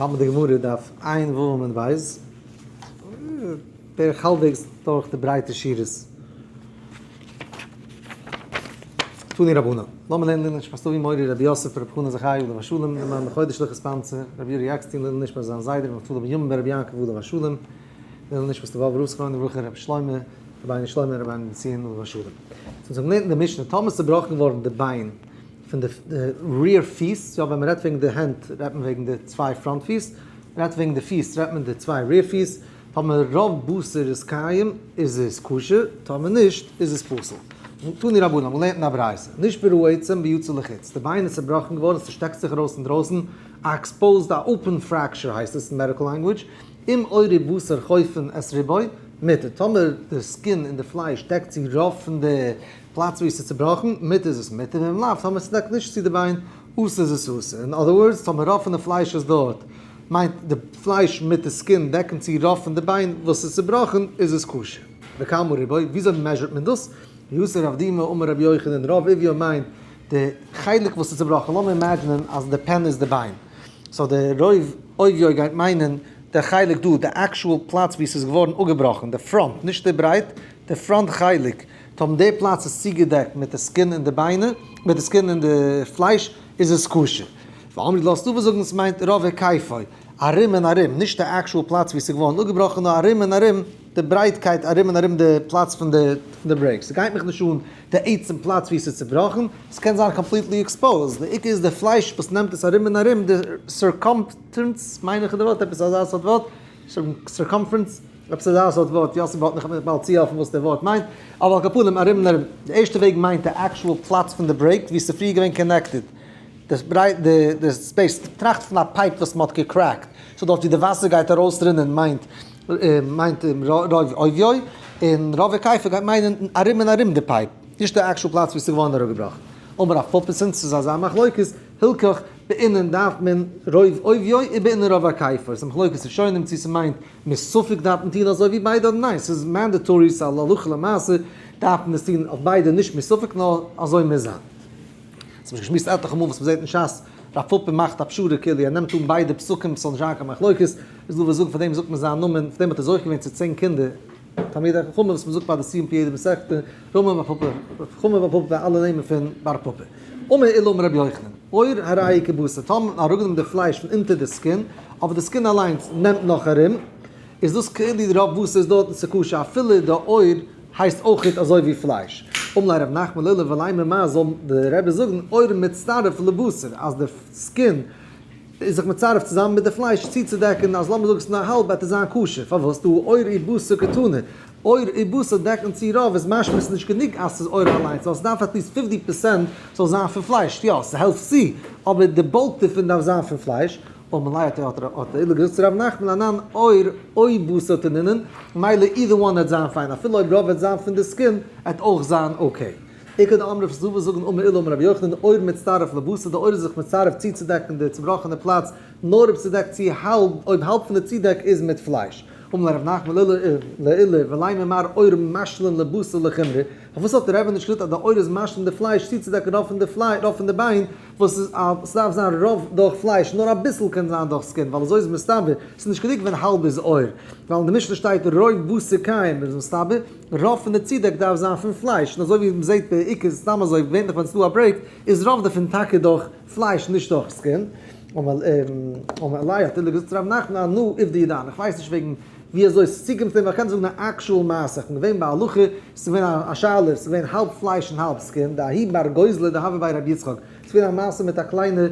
האלט מען די גמרא דף עיין ו' עמוד ב', בערך האלבוועגס דורך די ברייטע שורות. תנו רבנן, לאמיר לערנען לעילוי נשמת אבי מורי רבי יוסף רבי חנא זכאי עליו השלום, למען בחודש לכספנצה, רבי יורי עקסטין לעילוי נשמת זיין זיידע רבי נפתלי בנימין בן רבי יעקב עליו השלום, לעילוי נשמת לבב רב זכרונו לברכה רבי שלמה, רבינו שלמה רבינו בנציון עליו השלום. ס'איז געלערנט אין די משנה, טאמער ס'איז צובראכן געווארן די ביין פון די rear פיס, יא ווען מ'רעדט וועגן די הענט רעדט מען וועגן די צוויי front פיס, מ'רעדט וועגן די פיס רעדט מען די צוויי rear פיס, טאמער רוב בשר איז קיים איז עס כשר, טאמער נישט איז עס פסול. תנו רבנן, מ'לערנט אין א ברייתא, נשברה עצם ויצא לחוץ, די ביין איז צובראכן געווארן, ס'שטעקט זיך ארויס אינדרויסן, א exposed א open fracture הייסט עס אין medical language, אם עור ובשר חופין את רובו, מותר, טאמער די skin און די פלייש דעקט צו רוב פון די פלאץ ווי עס איז צובראכן, מותר איז עס מותר, ואם לאו, טאמער עס דעקט נישט צו די ביין, אסור איז עס אסור. אין other words, טאמער רוב פון די פלייש איז דארט, מיינט די פלייש מיט די skin דעקן צו רוב פון די ביין וואס איז צובראכן, איז עס כשר. וכמה רובו, וויאזוי measure ט מען דאס? ואתא רב דימי אמר רבי יוחנן, רוב עוביו מיינט די חלק וואס איז צובראכן, לאמיר imagine ען אז די pen איז די ביין, so די רוב עוביו גייט מיינען די חלק דא, די actual פלאץ ווי ס'איז געווארן אפגעבראכן, די front, נישט די ברייט, די front חלק, טאמער די פלאץ איז צוגעדעקט מיט די skin און די ביינער, מיט די skin און די פלייש, איז עס כשר. ואמרי לה ס'דא וואס זאגן ס'מיינט רוב היקפו, ארום און ארום, נישט די actual פלאץ ווי ס'איז געווארן אפגעבראכן, נאר ארום און ארום די ברייטקייט ארום און ארום די פלאץ פון די פון די break. ס'גייט מיך נישט אן די עצם פלאץ ווי ס'איז צובראכן, ס'קען זיין completely exposed, די עיקר איז די פלייש וואס נעמט עס ארום און ארום, די circumference מיין איך איז די ווארט, עפעס אזא סארט ווארט, circumference, עפעס אזא סארט ווארט, יאסי וואלט מיך באלד צוהעלפן וואס די ווארט מיינט, אבער על כל פנים ארום און ארום. די ערשטע וועג מיינט די actual פלאץ פון די break ווי ס'איז פריער געווען connected, די ברייט די space, טראכט פון א pipe וואס מ'האט גע crack ט, so דארט ווי די וואסער גייט ארויסרינען מיינט מיינט רוב עוביו, און רוב היקפו גייט מיינען ארום און ארום די pipe, נישט די actual פלאץ ווי ס'איז געווארן אראפגעבראכן. אמר רב פפא since ס'איז אזא מחלוקת, הלכך בעינן דארף מען רוב עוביו ובעינן רוב היקפו, ס'איז מחלוקת ראשונים צו ס'מיינט מספק דארף מען טון אזוי ווי ביידע אדער ניין, ס'איז mandatory ס'איז א הלכה למעשה דארף מען עס טון אויף ביידע נישט מספק נאר אזוי מוז זיין. ס'האט מיך געשמועסט עטליכע מאל וואס מ'זעט אין שס, רב פפא מאכט א פשרה כאילו ער נעמט אן ביידע פסוקים ס'זאל נישט זיין קיין מחלוקת, איז דא וואס זאגן פאר דעם זאגט מען זיין נאמען, פאר דעם האט ער זוכה געווען צו 10 קינדער, תלמידי חכמים וואס מ'זאגט ביי די סיום פון יעדע מסכתא, רמי בר פפא, חמי בר פפא, אלע נעמען פון בר פפא. אמר עולא אמר רבי יוחנן, עור הרי הוא כבשר, טאמער מען האט אראפגענומען די פלייש פון אונטער די skin, אבער די skin אליינס נעמט נאך ארום, איז דאס כאילו די רוב בשר איז דארט און ס'כשר אפילו די עור הייסט אויכעט אזוי ווי פלייש. אמר ליה רב נחמן לעולא ולימא מר זאל די רבי זאגן עור מצטרף לבשר אז די skin איז זיך מצרף צוזאמען מיט די פלייש צוצודעקן אז לאמיר זאגן ס'איז נאר האלב וועט עס זיין כשר פארוואס דהא עור ובשר קתני עור ובשר דעקן צו רוב איז משמע ס'איז נישט גענוג אז ס'איז עור אליינס ווייל ס'דארף at least 50 percent זאל זיין פון פלייש יא ס'העלפט צו אבער די bulk דערפון דארף זיין פון פלייש אמר ליה האט האט עולא געזאגט צו רב נחמן אנן עור או בשר תנינן, מילא either one וועט זיין fine אפילו אויב רוב וועט זיין פון די skin וועט אויך זיין okay. איכא דאמרי ס'דא וואס זאגן אמר עולא אמר רבי יוחנן עור מצטרף לבשר די עור איז זיך מצרף צוצודעקן די צובראכענע פלאץ נאר אויב ס'דעקט צו האלב אויב האלב פון די צודעק איז מיט פלייש. אמר ליה רב נחמן לעולא ולימא מר עור משלים לבשר לחומרא פארוואס האט דער רבי נישט געזאגט אז די עור איז משלים די פלייש צוצודעקן רוב פון די פלייש רוב פון די ביין וואס איז א ס'דארף זיין רוב דורך פלייש נאר אביסל קען זיין דורך skin ווייל אזוי איז מסתבר ס'איז נישט גענוג ווען האלב איז עור ווייל אין די משנה שטייט רוב בשר קיים איז מסתבר רוב פון די צודעק דארף זיין פון פלייש און אזוי ווי מ'זעט בעיקר סתם אזוי געווענליך ווען ס'דא א break איז רוב דערפון טאקע דורך פלייש נישט דורך skin. אמר ליה האט עולא געזאגט צו רב נחמן אנא עובדא ידענא איך ווייס נישט וועגן ווי אזוי ס'צוקומט אים, איך קען זאגן א actual מעשה, איך בין געווען ביי הלכה, ס'איז געווען א שאלה, ס'איז געווען האלב פלייש און האלב skin, דההוא בר גוזלא דהוה בי רבי יצחק, ס'איז געווען א מעשה מיט א קליינע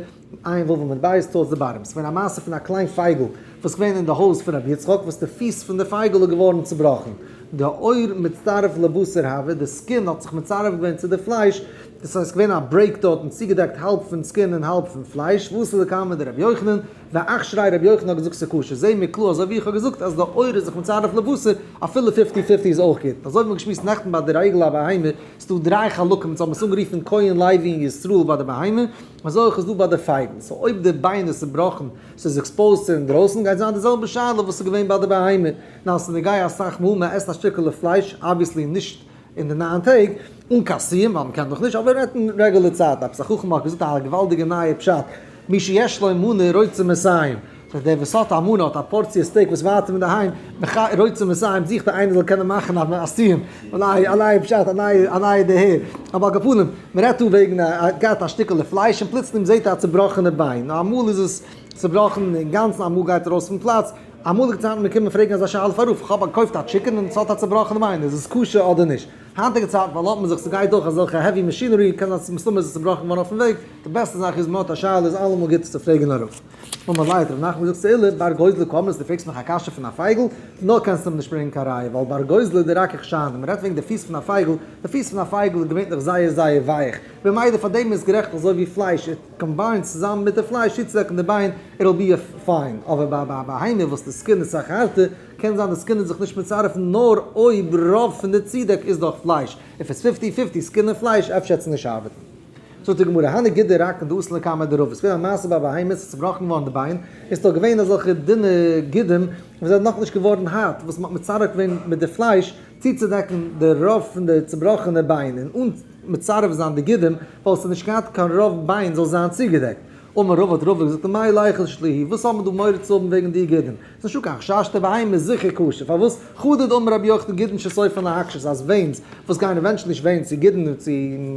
עיין ו' עמוד בית towards the bottom, ס'איז געווען א מעשה פון א קליין פייגל וואס איז געווען אין די הויז פון רבי יצחק, וואס די פיס פון די פייגל איז געווארן צובראכן, דעור מצטרף לבשר הוה, די skin האט זיך מצרף געווען צו די פלייש, דאס הייסט ס'איז געווען א break דארט און צוגעדעקט האלב פון skin און האלב פון פלייש, ואתו לקמיה דרבי יוחנן, ואכשריה רבי יוחנן האט געזאגט ס'כשר, זעה מיר קלאר אזוי ווי איך האב געזאגט אז די עור איז זיך מצרף לבשר, אפילו fifty fifty איז אויך גוט, אזוי ווי מ'האט געשמועסט נעכטן ביי די רגל הבהמה, ס'דא דריי חלקים, אונז האבן עס אנגערופן כהן לוי און ישראל ביי די בהמה, אזוי אויך איז דא ביי די פייגל, so אויב די ביין איז צובראכן, ס'איז exposed צו אינדרויסן, גייט זיין די זעלבע שאלה וואס איז געווען ביי די בהמה, נאר ס'איז נוגע אסאך מאל מ'עסט א שטיקעלע פלייש, obviously נישט אין די ניין טעג, אן קיין סיום ווייל מ'קען דאך נישט, אבער רעדט אין רעגולער צייט, עפעס א חכם האט געזאגט א געוואלדיגע נייע פשט, מי שיש לו מנה רוצה מאתים. דער וואס האט א מנה האט א פארציע steak וואס ווארט אים אינדערהיים, רוצה מסיים זוכט ער איינער זאל קענען מאכן א סיום, א נייע פשט, א נייע דערהער, אבער על כל פנים, מען רעדט דא וועגן א געהאט א שטיקעלע פלייש און פלוצלינג זעט ער א צובראכענע ביין, אמאל איז עס צובראכן אינגאנצן אמאל גייט ארויס פון פלאץ, אמאליגע צייטן מען קומען פרעגן אזא שאלה פאר רב, כ'האב געקויפט א chicken און ס'האט א צובראכענע ביין, איז עס כשר אדער נישט? היינטיגע צייטן פארלאזט מען זיך ס'גייט דורך אזעלכע heavy machinery, קען זיין מסתמא איז עס צובראכן געווארן אויפן וועג, די בעסטע זאך איז מען האט א שאלה איז אלעמאל גוט צו פרעגן א רב. אמר ליה האט ר' נחמן געזאגט צו עולא, בר גוזלא קאמרת דו פרעגסט מיך א קשיא פון א פייגל, נאר קענסטו אים נישט ברענגען קיין ראיה, ווייל בר גוזלא דרכך שאני, מען רעדט וועגן די פיס פון א פייגל, די פיס פון א פייגל איז געווענליך זייער זייער ווייך, במילא פאר דעם איז גערעכט אזוי ווי פלייש, it combines צוזאמען מיט די פלייש צוצודעקן די ביין, it will be fine, אבער ביי א בהמה וואס די skin איז סאך הארטער, קען זיין די skin איז זיך נישט מצרף נאר אויב רוב פון די צודעק איז דאך פלייש, if it's fifty fifty skin און פלייש אפשר וועט עס נישט ארבעטן. זאגט די גמרא, הני גידי רקין דאתו לקמיה דרבא, ס'איז געווען א מעשה ביי בהמות, ס'איז צובראכן געווארן די ביין, און ס'איז דאך געווען אזעלכע דינע גידים וואס זענען נאכנישט געווארן הארט, וואס מ'האט מצרף געווען מיט די פלייש צוצודעקן די רוב פון די צובראכענע ביין, און אן מצרף זיין די גידים, ווייל ס'איז נישט געהאט קיין רוב ביין זאל זיין צוגעדעקט. אמר רבא האט רבא געזאגט מאי ליחוש להו, וואס האט מען דא מורא צו האבן וועגן די גידים? ס'איז נישטא קיין חשש, די בהמה איז זיכער כשר, פארוואס? חדא דאמר רבי יוחנן גידין שסופן להקשות אז veins וואס גייען eventually נישט veins צו גידין צו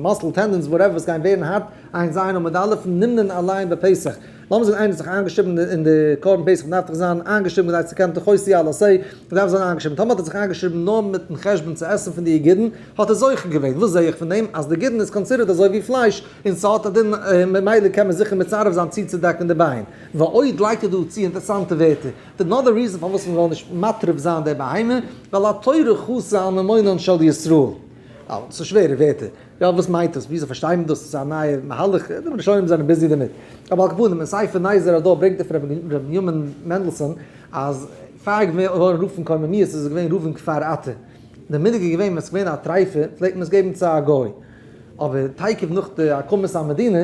muscle tendons whatever וואס גייען ווערן הארט ע"ז עמוד א' נמנין עליהן בפסח. לאמיר זאגן איינער האט זיך איינגעשריבן אין די קרבן פסח מ'דארף דאך זיין איינגעשריבן כדי צו קענען תכוסו על עשה, מ'דארף זיין איינגעשריבן, טאמער האט ער זיך איינגעשריבן נאר מיטן חשבון צו עסן פון די גידין האט ער זוכה געווען, וואס זעה איך פון דעם? אז די גידין איז considered אזוי ווי פלייש און ס'האט א דין ממילא קען מען זיכער מצרף זיין צוצודעקן די ביין. ועוד לייגט ער דא צו אינטערסאנטע ווערטער. די another reason פארוואס מען זאל נישט מטריף זיין די בהמה, ווייל התורה חסה על ממונן של ישראל. אה, ס'איז שווערע ווערטער. יא, וואס מיינט דאס? וויאזוי פארשטייט מען דאס? ס'איז א נייע מהלך, די ראשונים זענען busy דערמיט. אבער על כל פנים, אין ספר נזר הדור ברענגט ער פון ר' בנימין מענדלסאן, אז פאר ער איז געווארן רב פון קוממיות איז ער געווען רב אין כפר אתא. די מנהג איז געווען ווען ס'איז געווען א טריפה פלעגט מען עס געבן צו א גוי. אבער תיכף נאך די הקמת המדינה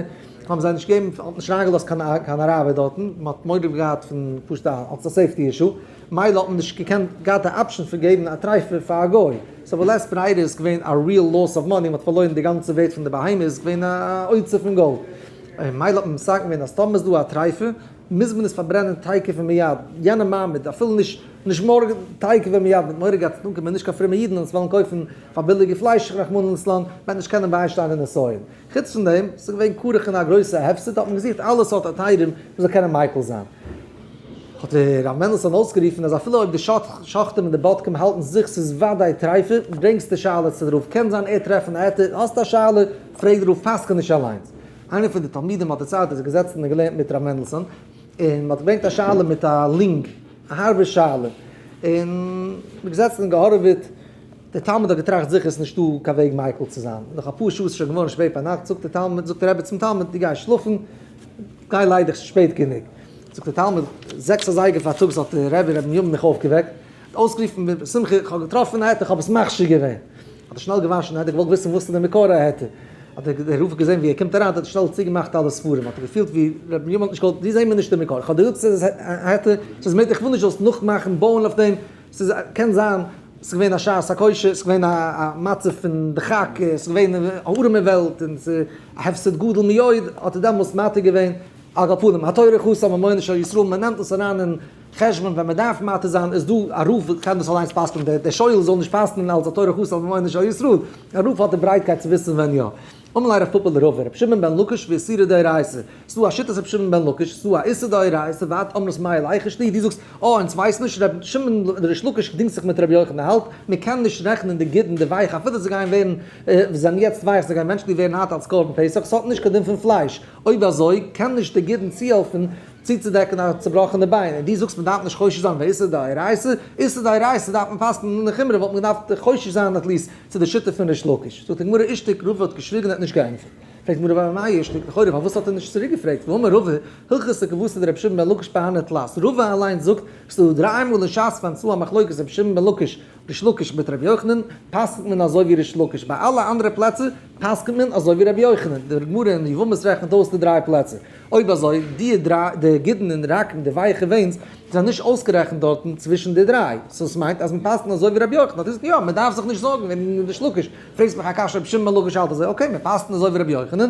האבן זיי נישט געגעבן, האט נישט אריינגעלאזט קיין קיין אראבער דארטן, מען האט מורא געהאט פון פשוט א אלס א safety issue, מילא האט מען נישט געקענט געהאט די option פון געבן א טרייפה פאר א גוי, so בלית ברירה איז געווען א real loss of money, מען האט פארלוירן די גאנצע ווערט פון די בהמה, איז געווען א אוצר פון גאלד, און מילא האט מען מתקן געווען אז טאמער איז דא א טרייפה מוז מען עס פארברענען תיכף ומיד, יענע מעמד, אפילו נישט נישט מארגן, תיכף ומיד, מ'האט מורא געהאט ס'וועט אנקומען נישט קיין פרומע אידן און עס וועלן קויפן פאר ביליגע פלייש רחמנא לצלן, מ'וועט נישט קענען ביישטיין די נסיון. חוץ פון דעם, ס'איז געווען כרוך אין א גרויסע הפסד, האט מען געזוכט אלע סארט התירים מ'זאל קענען מיקל זיין. האט דער רב מענדלסאן אויסגערופן אז אפילו אויב די שוחטים און די בודקים האלטן זיך ס'איז וודאי טריפה, ברענגסט די שאלה צו די רב, קען זיין ער טרעפן א היתר, האסט א שאלה, פרעג די רב, פסק'ן נישט אליינס. איינער פון די תלמידים האט דערציילט אז ער איז געזעצן און געלערנט מיט רב מענדלסאן, און מ'האט געברענגט א שאלה מיט א לינג, א הארבע שאלה, און מ'איז געזעצן און געהארעוועט, דער תלמיד האט געטראכט זיכער ס'איז נישטא קיין וועג מיקל צו זיין, נאך אפאר שעה איז שוין געווארן שפעט ביינאכט, זאגט דער תלמיד, זאגט דער רבי צום תלמיד, דו גיי שלאפן, גיי לייג דיך, ס'איז שפעט גענוג. זאגט דער תלמיד, זעקס אזייגער פארטאגס האט דער רבי ר' בנימין מיך אויפגעוועקט, האט אויסגערופן בשמחה, איך האב געטראפן א היתר, איך האב עס מכשיר געווען. האט ער שנעל געוואשן די הענט, געוואלט וויסן וואס איז די מקור ההיתר. האט דער רב געזען ווי ער קומט אריין, האט ער שנעל צוגעמאכט אלע ספרים, האט ער געפילט ווי ר' בנימין האט נישט געוואלט, ווי זעהן מיר נישט די מקור? איך האב דיר געזאגט ס'איז א היתר, ס'איז מותר, איך וויל נישט זאלסט נאכמאכן, בויען אויף דעם, ס'איז קען זיין ס'איז געווען א שעת הכושר, ס'איז געווען א מצב פון דחק, ס'איז געווען א ארעמע וועלט, און ס'איז א הפסד גדול מאוד, האט ער דעמאלס מתיר געווען, על כל פנים, התורה חסה על ממונו של ישראל, מ'נעמט עס אריין אין חשבון ווען מ'דארף מתיר זיין, איז דא א רב וואס קען דאס אליינס פסק'נען, דער שואל זאל נישט פסק'נען אלס התורה חסה על ממונו של ישראל, א רב האט די ברייטקייט צו וויסן ווען יא. אמר ליה רב פפא לרבא, רבי שמעון בן לקיש ואיסורא דאורייתא, ס'דא א שיטת רבי שמעון בן לקיש, ס'דא א איסור דאורייתא, ואת אמרת מאי ליחוש להו, דו זאגסט, אה, אונז ווייסן נישט, רבי שמעון ריש לקיש דינגט זיך מיט רבי יוחנן, האלט, מ'קען נישט רעכענען די גידין די ווייכע אפילו זיי גייען ווערן, זיי זענען יעצט ווייך, זיי גייען eventually ווערן הארט אלס קרבן פסח, ס'האט נישט קיין דין פון פלייש, אויב אזוי קען נישט די גידין צוהעלפן צוצודעקן א צובראכענע ביין, און דו זאגסט מ'דארף נישט חושש זיין ואיסור דאורייתא, איסור דאורייתא דארף מען פסק'נען אין חומרא וואלט מען געדארפט חושש זיין at least צו די שיטה פון ריש לקיש. זאגט די גמרא אישתיק, רבא האט געשוויגן און האט נישט געענטפערט. פרעגט די גמרא ואמאי אישתיק, לכאורה פארוואס האט ער נישט צוריק געפרעגט, והאמר רבא, הלכתא כוותיה דרבי שמעון בן לקיש בהני תלת, רבא אליינס זאגט ס'איז דא דריי מאל אין שס ווען ס'דא א מחלוקת רבי שמעון בן לקיש, ריש לקיש מיט רבי יוחנן, פסק'נט מען אזוי ווי ריש לקיש, ביי אלע אנדערע פלעצער פסק'נט מען אזוי ווי רבי יוחנן, די גמרא אין יבמות רעכנט אויס די דריי פלעצער. אויב אזוי, די דריי, די גידין און רקין, די ווייכע veins, זענען נישט אויסגערעכנט דארטן צווישן די דריי. so ס'מיינט אז מ'פסק'נט אזוי ווי רבי יוחנן. האט ער געזאגט, יא, מ'דארף זיך נישט זארגן וועגן ריש לקיש. פרעגסט מיך א קשיא רבי שמעון בן לקיש האלט אזוי, okay, מ'פסק'נט אזוי ווי רבי יוחנן.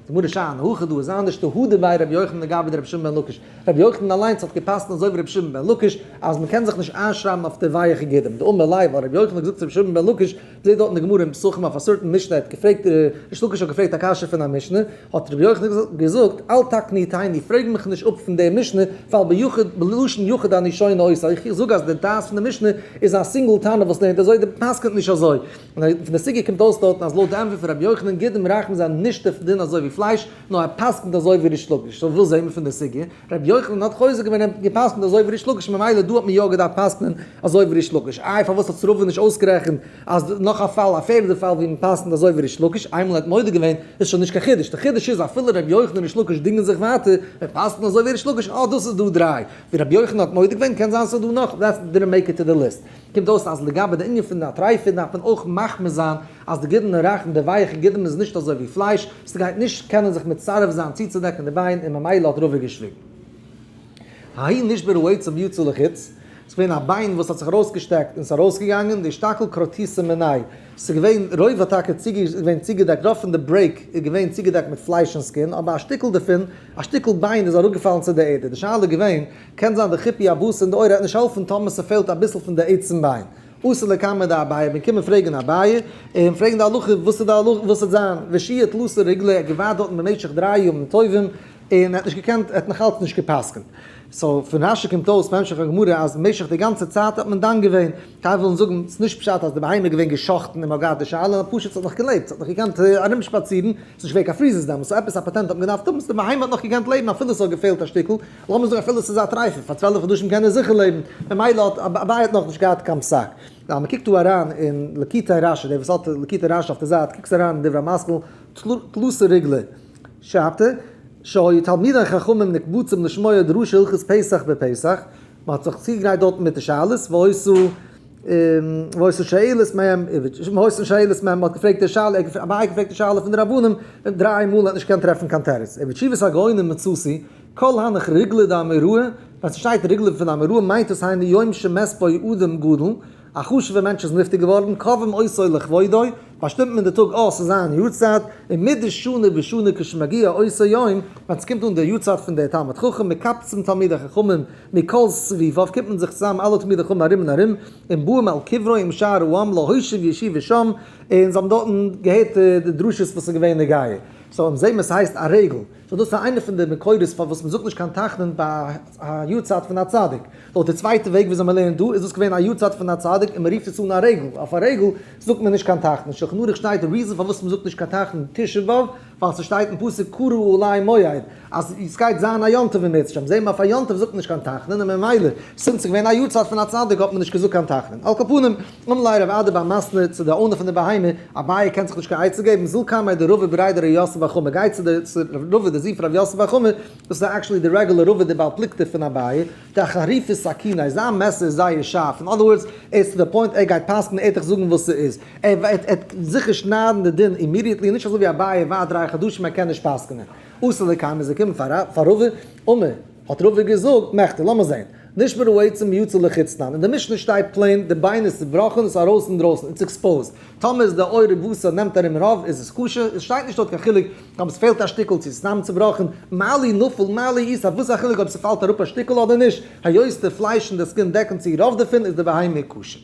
די גמרא שאני הכא דא איז אנדערש דהדר ביה רבי יוחנן לגבי דרבי שמעון בן לקיש, רבי יוחנן אליינס האט גע'פסק'נט אזוי ווי רבי שמעון בן לקיש אז מען קען זיך נישט איינשרייבן אויף די ווייעכע גידים, דאמר ליה ווייל רבי יוחנן האט געזאגט צו רבי שמעון בן לקיש, זעט דארט אין די גמרא אין פסחים אויף א certain משנה ער האט געפרעגט ריש לקיש האט געפרעגט א קשיא פון א משנה, האט רבי יוחנן געזאגט אל תקניטני פרעג מיך נישט אפ פון די משנה ווייל ביחיד בלשון יחיד אני שונה אותה, איך זאג אז די דעת פון די משנה איז א single תנא וואס לערנט אזוי די פסק'נט נישט אזוי. און פון די סוגיא קומט אויס דארטן אז לויט די ענטפער פון רבי יוחנן גידים רחים זענען נישט די דין אזוי ווי פלייש, נאר ער פסק'נט אזוי ווי ריש לקיש, so וואס זעהן מיר פון די סוגיא? רבי יוחנן האט חוזר געווען און געפסק'נט אזוי ווי ריש לקיש ממילא דא האט מען יא געדארפט פסק'נען אזוי ווי ריש לקיש, איי פארוואס האט רבא נישט אויסגערעכנט אז נאך א פאל א פערדע פאל ווי מען פסק'נט אזוי ווי ריש לקיש, איינמאל ער האט מודה געווען איז שוין נישט קיין חידוש, די חידוש איז אפילו רבי יוחנן און ריש לקיש דינגען זיך ווייטער, מען פסק'נט אזוי ווי ריש לקיש, אה דאס איז דא דריי, ווי רבי יוחנן האט מודה געווען קען זיין ס'איז דא נאך, that didn't make it to the list. קומט אויס אז לגבי די ענין פון א טרייפה דארף מען אויך מחמיר זיין אז די גידין הרכים די ווייעכע גידים איז נישט אזוי ווי פלייש, ס'גייט נישט קענען זיך מצרף זיין צוצודעקן די ביין און ממילא האט רבא געשוויגן. ההיא נשברה עצם יצא לחוץ, ס'איז געווען א ביין וואס האט זיך ארויסגעשטעקט און ס'איז ארויסגעגאנגען, דאשתקיל כרתיתא מיניה, ס'איז געווען רוב האט טאקע געווען צוגעדעקט, רוב פון די break איז געווען צוגעדעקט מיט פלייש און skin, אבער א שטיקל דערפון, א שטיקל ביין איז אראפגעפאלן צו די ערד, איז די שאלה געווען, קען זיין די חיפוי הבשר און די עור וועט נישט העלפן טאמער ס'פעלט אביסל פון די עצם ביין. אתו לקמיה דאביי, בין קומען פרעגן אביי, און פרעגן די הלכה וואס איז די הלכה וואס וועט זיין, ושהייה תלתא ריגלי, ער האט געווארט דארטן במשך דריי ימים טובים, און ער האט נישט געקענט, ער האט נאכאלץ נישט גע'פסק'נט. so פון רשי קומט אויס בהמשך הגמרא אז במשך די גאנצע צייט האט מען דן געווען, טייל ווילן זאגן ס'איז נישט פשט אז די בהמה איז געווען גע'שחט'ן און מ'האט געהאט די שאלה, נאר פשוט ס'האט נאך געלעבט, ס'האט נאך געקענט ארומשפאצירן, ס'איז נישט געווען קיין freezers דעמאלס, so עפעס א פאטענט האט מען געדארפט האבן, so די בהמה האט נאך געקענט לעבן אפילו ס'האט געפעלט א שטיקל, לאמיר זאגן אפילו ס'איז א טרייפה, פאר 12 חדשים קען ער זיכער לעבן, ממילא האט אביי האט נאכנישט געהאט קיין פסק. now מ'קוקט דא אריין אין ליקוטי רשי, דער וואס האט ליקוטי רשי אויף די זייט, קוקסט אריין אין דיבור המתחיל, תלתא ריגלי, שרייבט ער, שהיו תלמידי חכמים נקבצים לשמוע דרשה הלכות פסח בפסח, מ'האט זיך צוגעגרייט דארטן מיט די שאלות, והיתה והיתה שאלת מהם, והיתה שאלת מהם, מ'האט געפרעגט די שאלה, אביי האט געפרעגט די שאלה פון די רבנים, דריי מאל האט נישט געקענט טרעפן קיין תירוץ, ובתשובת הגאונים מצאתי, כל הנך ריגלא דאמוראי, ווען ס'שטייט ריגלא פון אמוראי מיינט עס היינו יום שמת בו אדם גדול, א חשוב'ער מענטש איז נפטר געווארן, קובעים אותו לכבודו, באשטימט מען די טאג אה ס'איז זיין יארצייט, און מדי שנה בשנה כשמגיע אותו יום, ווען ס'קומט אן די יארצייט פון דער תלמיד חכם, מקבצים תלמידי חכמים מכל סביביו, קומט מען זיך צוזאם אלע תלמידי חכמים ארום און ארום, און באים על קברו עם שאר העם להושיב ישיבה שם, און זיי האבן דארטן געהערט די דרשות וואס איז געווען נוגע. so אונז זעהן מיר ס'הייסט א רגל. so דאס איז איינע פון די מקורות פארוואס מ'זאגט נישט קיין תחנון ביי א יארצייט פון א צדיק. לויט די צווייטע וועג וויאזוי מ'לערנט דא איז דאס געווען א יארצייט פון א צדיק און מ'רופט עס אן א רגל. אויף א רגל זאגט מען נישט קיין תחנון. שולחן ערוך שטייט די reason פארוואס מ'זאגט נישט קיין תחנון תשעה באב ווייל ס'שטייט אין פסוק קרא עלי מועד אז סגייט זיין א יום טוב אם ירצה השם. זעהן מיר אויף א יום טוב זאגט מען נישט קיין תחנון און ממילא since ס'געווען א יארצייט פון א צדיק האט מען נישט געזאגט קיין תחנון. על כל פנים, אמר ליה רב אדא בר מתנה צו די owner פון די בהמה, אביי קען זיך נישט קיין עצה געבן, זיל קמיה דרבא בריה דרב יוסף בר חמא, גיי צו די צו רבא די זון פון רב יוסף בר חמא, דאס איז actually די regular רבא די בעל פלוגתא פון אביי, דחריפא סכיניה, זיין מעסער איז זייער שארף, in other words, ער איז to the point, ער גייט פסק'נען, ער וועט דיך זאגן וואס ס'איז, ער וועט זיכער שניידן די דין immediately, נישט אזוי ווי אביי ווארט דריי חדשים ער קען נישט פסק'נען. אתא לקמיה איז געקומען פאר רבא, אמר, האט רבא געזאגט, מכדי, לאמיר זען, נשברה עצם ויצאה לחוץ תנן, אין די משנה שטייט plain, די ביין איז צובראכן, עס איז ארויס אינדרויסן, it's exposed, טאמער איז די עור ובשר נעמט ארום רוב איז עס כשר, עס שטייט נישט דארט קיין חילוק אויב עס פעלט א שטיקל צו עס איז סתם צובראכן, מה לי נפל מה לי איתא, וואס איז א חילוק אויב ס'פאלט אראפ א שטיקל אדער נישט, היות די פלייש און די skin דעקן צו רוב דערפון איז די בהמה כשר.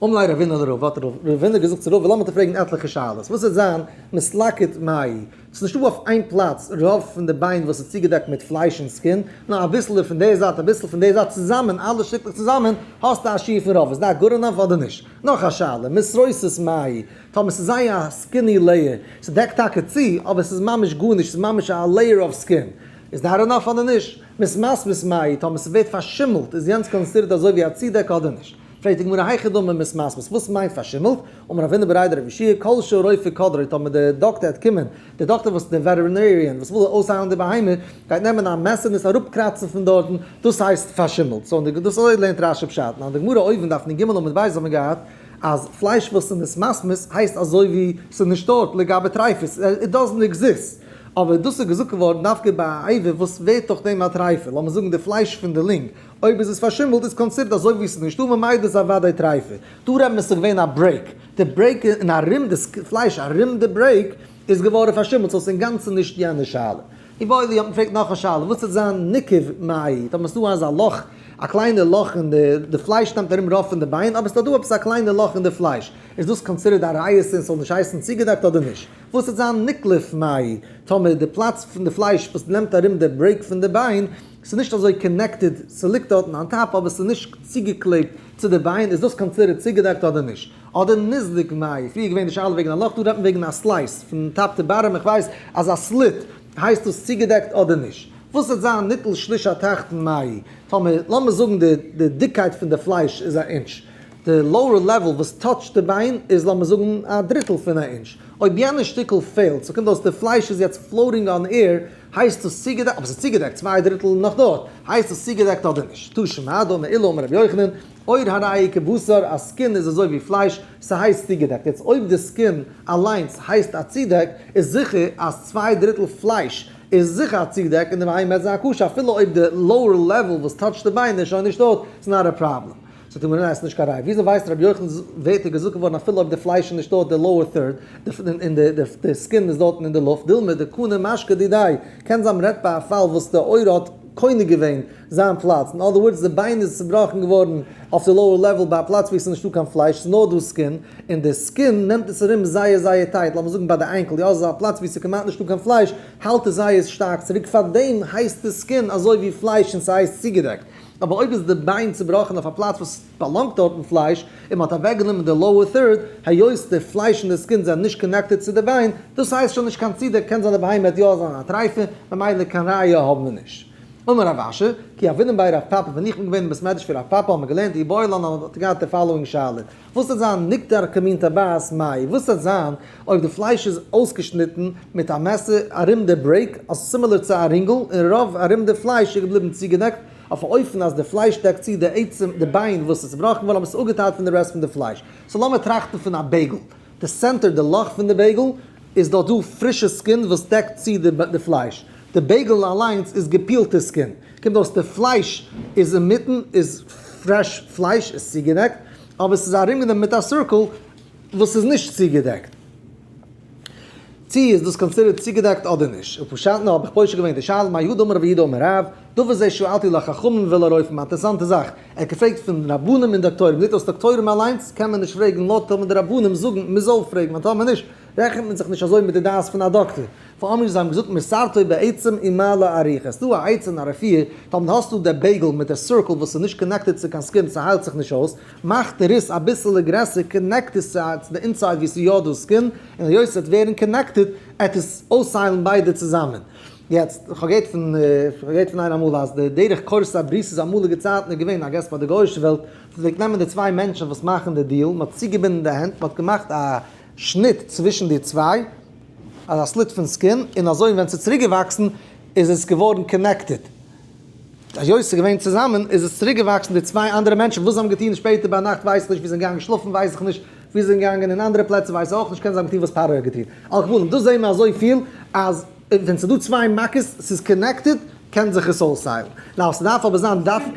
אמר ליה רבינא לרבא, האט רבינא געזאגט צו רבא, לאמיר דיר פרעגן עטליכע שאלות, וואס וועט זיין מתלקט מאי, ס'איז נישטא אויף איין פלאץ רוב פון די ביין וואס איז צוגעדעקט מיט פלייש און skin, נאר אביסל פון די זייט אביסל פון די זייט צוזאמען, אלע שטיקלעך צוזאמען, האסטו א שיעור פון רוב, איז that good enough אדער נישט? נאך א שאלה, מתרוסס מאי, טאמער ס'איז זייער א skinny layer, ס'דעקט טאקע צו, אבער ס'איז ממש גארנישט, ס'איז ממש א layer of skin, איז that enough אדער נישט? מתמסמס מאי, טאמער ס'ווערט פארשימלט, איז יענץ considered אזוי ווי א צודעק אדער נישט? פרעגט די גמרא היכי דמי מתמסמס, וואס מיינט פארשימלט? אמר רב הונא בריה דרב יהושע כל שהרופא קודרו, טאמער דער דאקטער וועט קומען, דער דאקטער וואס דער veterinarian וואס וויל אויסהיילן די בהמה, גייט נעמען א מעסער און עס אראפקראצן פון דארטן, דאס הייסט פארשימלט. so דאס אזוי לערנט רשי פשט. נאר די גמרא אויבן דף נ ג עמוד ב' האט מען געהאט אז פלייש וואס איז מתמסמס הייסט אזוי ווי ס'איז נישט דארט לגבי טרייפות, it doesn't exist. אבער דאס איז געזאגט געווארן דווקא ביי א אבר וואס ווערט דורך דעם א טרייפה, לאמיר זאגן די פלייש פון די lung, אויב איז עס פארשימלט איז considered אזוי ווי ס'איז נישטא ממילא איז אוודאי טרייפה. דא רעדט מען ס'איז געווען א break, די break און ארום די פלייש ארום די break איז געווארן פארשימלט סאו ס'איז אינגאנצן נישט יענע שאלה. איבעיא להו האט מען געפרעגט נאך א שאלה וואס וועט זיין ניקב מאי טאמער ס'דא אזא לאך א קליינע לאך אין די די פלייש נעמט ארום רוב פון די ביין אבער ס'דא דא עפעס א קליינע לאך אין די פלייש איז דאס considered א ריעותא און ס'זאל נישט הייסן צוגעדעקט אדער נישט? וואס וועט זיין נקלף מאי טאמער די פלאץ פון די פלייש וואס נעמט ארום די break פון די ביין ס'איז נישט אזוי connected ס'ליגט דארטן on top אבער ס'איז נישט צוגעקלעבט צו די ביין איז דאס considered צוגעדעקט אדער נישט? אדער ניזלג מאי, פריער געווען די שאלה וועגן א לאך, דא רעדט מען וועגן א slice פון top to bottom, איך ווייס אז א slit הייסט דאס צוגעדעקט אדער נישט? וואס וועט זיין ניטל שליש התחתון מאי, טאמער לאמיר זאגן די די דיקקייט פון די פלייש איז א אינטש, די lower level וואס touch ט די ביין איז לאמיר זאגן א דריטל פון א אינטש, אויב יענע שטיקל פעלט, סאו קומט אויס די פלייש איז יעצט floating on air, הייסט דאס צוגעדעקט, אבער ס'איז צוגעדעקט צוויי דריטל נאך דארט, הייסט דאס צוגעדעקט אדער נישט? תא שמע דאמר עולא אמר רבי יוחנן, עור הרי כבשר, א skin איז אזוי ווי פלייש, ס'הייסט צוגעדעקט. יעצט אויב די skin אליינס הייסט א צודעק, איז זיכער אז צוויי דריטל פלייש איז זיכער א צודעק און די בהמה וועט זיין כשר אפילו אויב די lower level וואס touch ט די ביין איז שוין נישט דארט, it's not א פראבלעם. זאגט די גמרא ניין ס'נישט קיין ראיה, וויאזוי ווייסט רבי יוחנן ווערטער געזאגט געווארן אפילו אויב די פלייש איז נישט דארט די lower third און די skin איז דארטן אין די לופט, דילמא דקני משכא דידיה, קען זיין מ'רעדט ביי א פאל וואס די עור האט קונה געווען זיין פלאץ, אין other words די ביין איז צובראכן געווארן אויף די lower level ביי א פלאץ ווי עס איז נישטא קיין פלייש ס'איז נאר דא skin, און די skin נעמט עס ארום זייער זייער tight, לאמיר זאגן ביי די ankle, יא ס'איז א פלאץ ווי ס'איז כמעט נישטא קיין פלייש, האלט עס זייער שטארק צוריק, פארדעם הייסט די skin אזוי ווי פלייש און ס'הייסט צוגעדעקט. אבער אויב איז די ביין צובראכן אויף א פלאץ וואס באלאנגט דארטן פלייש, און מ'האט אוועקגענומען די lower third, היות די פלייש און די skin זענען נישט connected צו די ביין, דאס הייסט שוין נישט קיין צודעק, קען זיין די בהמה וועט יא זיין א טרייפה, ממילא קיין ראיה האבן מיר נישט. אמר רב אשי, כי הוינן בי רב פפא, ווען איך בין געווען אין בית מדרש פון רב פפא האבן מיר געלערנט איבעיא לן האט געהאט די following שאלה, וואס וועט זיין נקטר כמין טבעת מאי, וואס וועט זיין אויב די פלייש איז אויסגעשניטן מיט א מעסער ארום די break, אז similar צו א רינגל, און רוב ארום די פלייש איז געבליבן צוגעדעקט, אויף א אופן אז די פלייש דעקט צו די עצם די ביין וואס איז צובראכן געווארן אבער עס איז אפגעטיילט פון די rest פון די פלייש. so לאמיר טראכטן פון א bagel, די center די לאך פון די bagel איז דארט דא פרישע skin וואס דעקט צו די פלייש, די bagel אליינס איז געפילטע skin, קומט אויס די פלייש איז אינמיטן איז fresh פלייש איז צוגעדעקט, אבער עס איז ארומגענומען מיט א circle וואס איז נישט צוגעדעקט. צי איז דאס considered צוגעדעקט אדער נישט? ופשטנא האב איך פושט געווען די שאלה מהא דאמר רב יהודה אמר רב, דבר זה שאלתי לחכמים ולרופאים, א אינטערעסאנטע זאך, ער האט געפרעגט פון רבנים און דאקטוירים, זעט אויס דאקטוירים אליינס קען מען נישט פרעגן נאר טאמער די רבנים זאגן מען זאל פרעגן ווייל טאמער נישט רעכנט מען זיך נישט אזוי מיט די דעת פון א דאקטער. ואמרי זיי האבן געזאגט מסרתו בעצם ומעלה אריכות, ס'דא א עצה און א רפואה, טאמער האסטו די bagel מיט די circle וואס איז נישט connected צו קיין skin ס'היילט זיך נישט אויס, מאך די ריס אביסעלע גרעסער connect עס צו די inside ווי ס'איז יא דא skin, און היות ס'וועט ווערן connected עט עס אויסהיילן ביידע צוזאמען. יעצט, כ'האב געהערט פון כ'האב געהערט פון איינער אמאל אז די דרך כורת הברית איז אמאליגע צייטן איז געווען I guess ביי די גוי'אישע וועלט, מ'פלעגט נעמען די צוויי מענטשן וואס מאכן די deal, מ'האט צוגעבינדן די הענט, מ'האט געמאכט א שניט צווישן די צוויי, אזא slit פון skin, און אזוי ווען ס'איז צוריק געוואקסן איז עס געווארן connected. היות ס'איז געווען צוזאמען איז עס צוריק געוואקסן די צוויי אנדערע מענטשן וואס זיי האבן געטון שפעטער ביינאכט ווייס איך נישט ווי זיי זענען געגאנגען שלאפן ווייס איך נישט ווי זיי זענען געגאנגען אין אנדערע פלעצער ווייס איך אויך נישט קען זיין האבן געטון וואס פרעה האט געטון. על כל פנים דאס זעהן מיר אזויפיל אז ווען ס'איז דא צוויי מכות ס'איז connected קען זיך עס אויסהיילן. now ס'דארף אבער זיין דווקא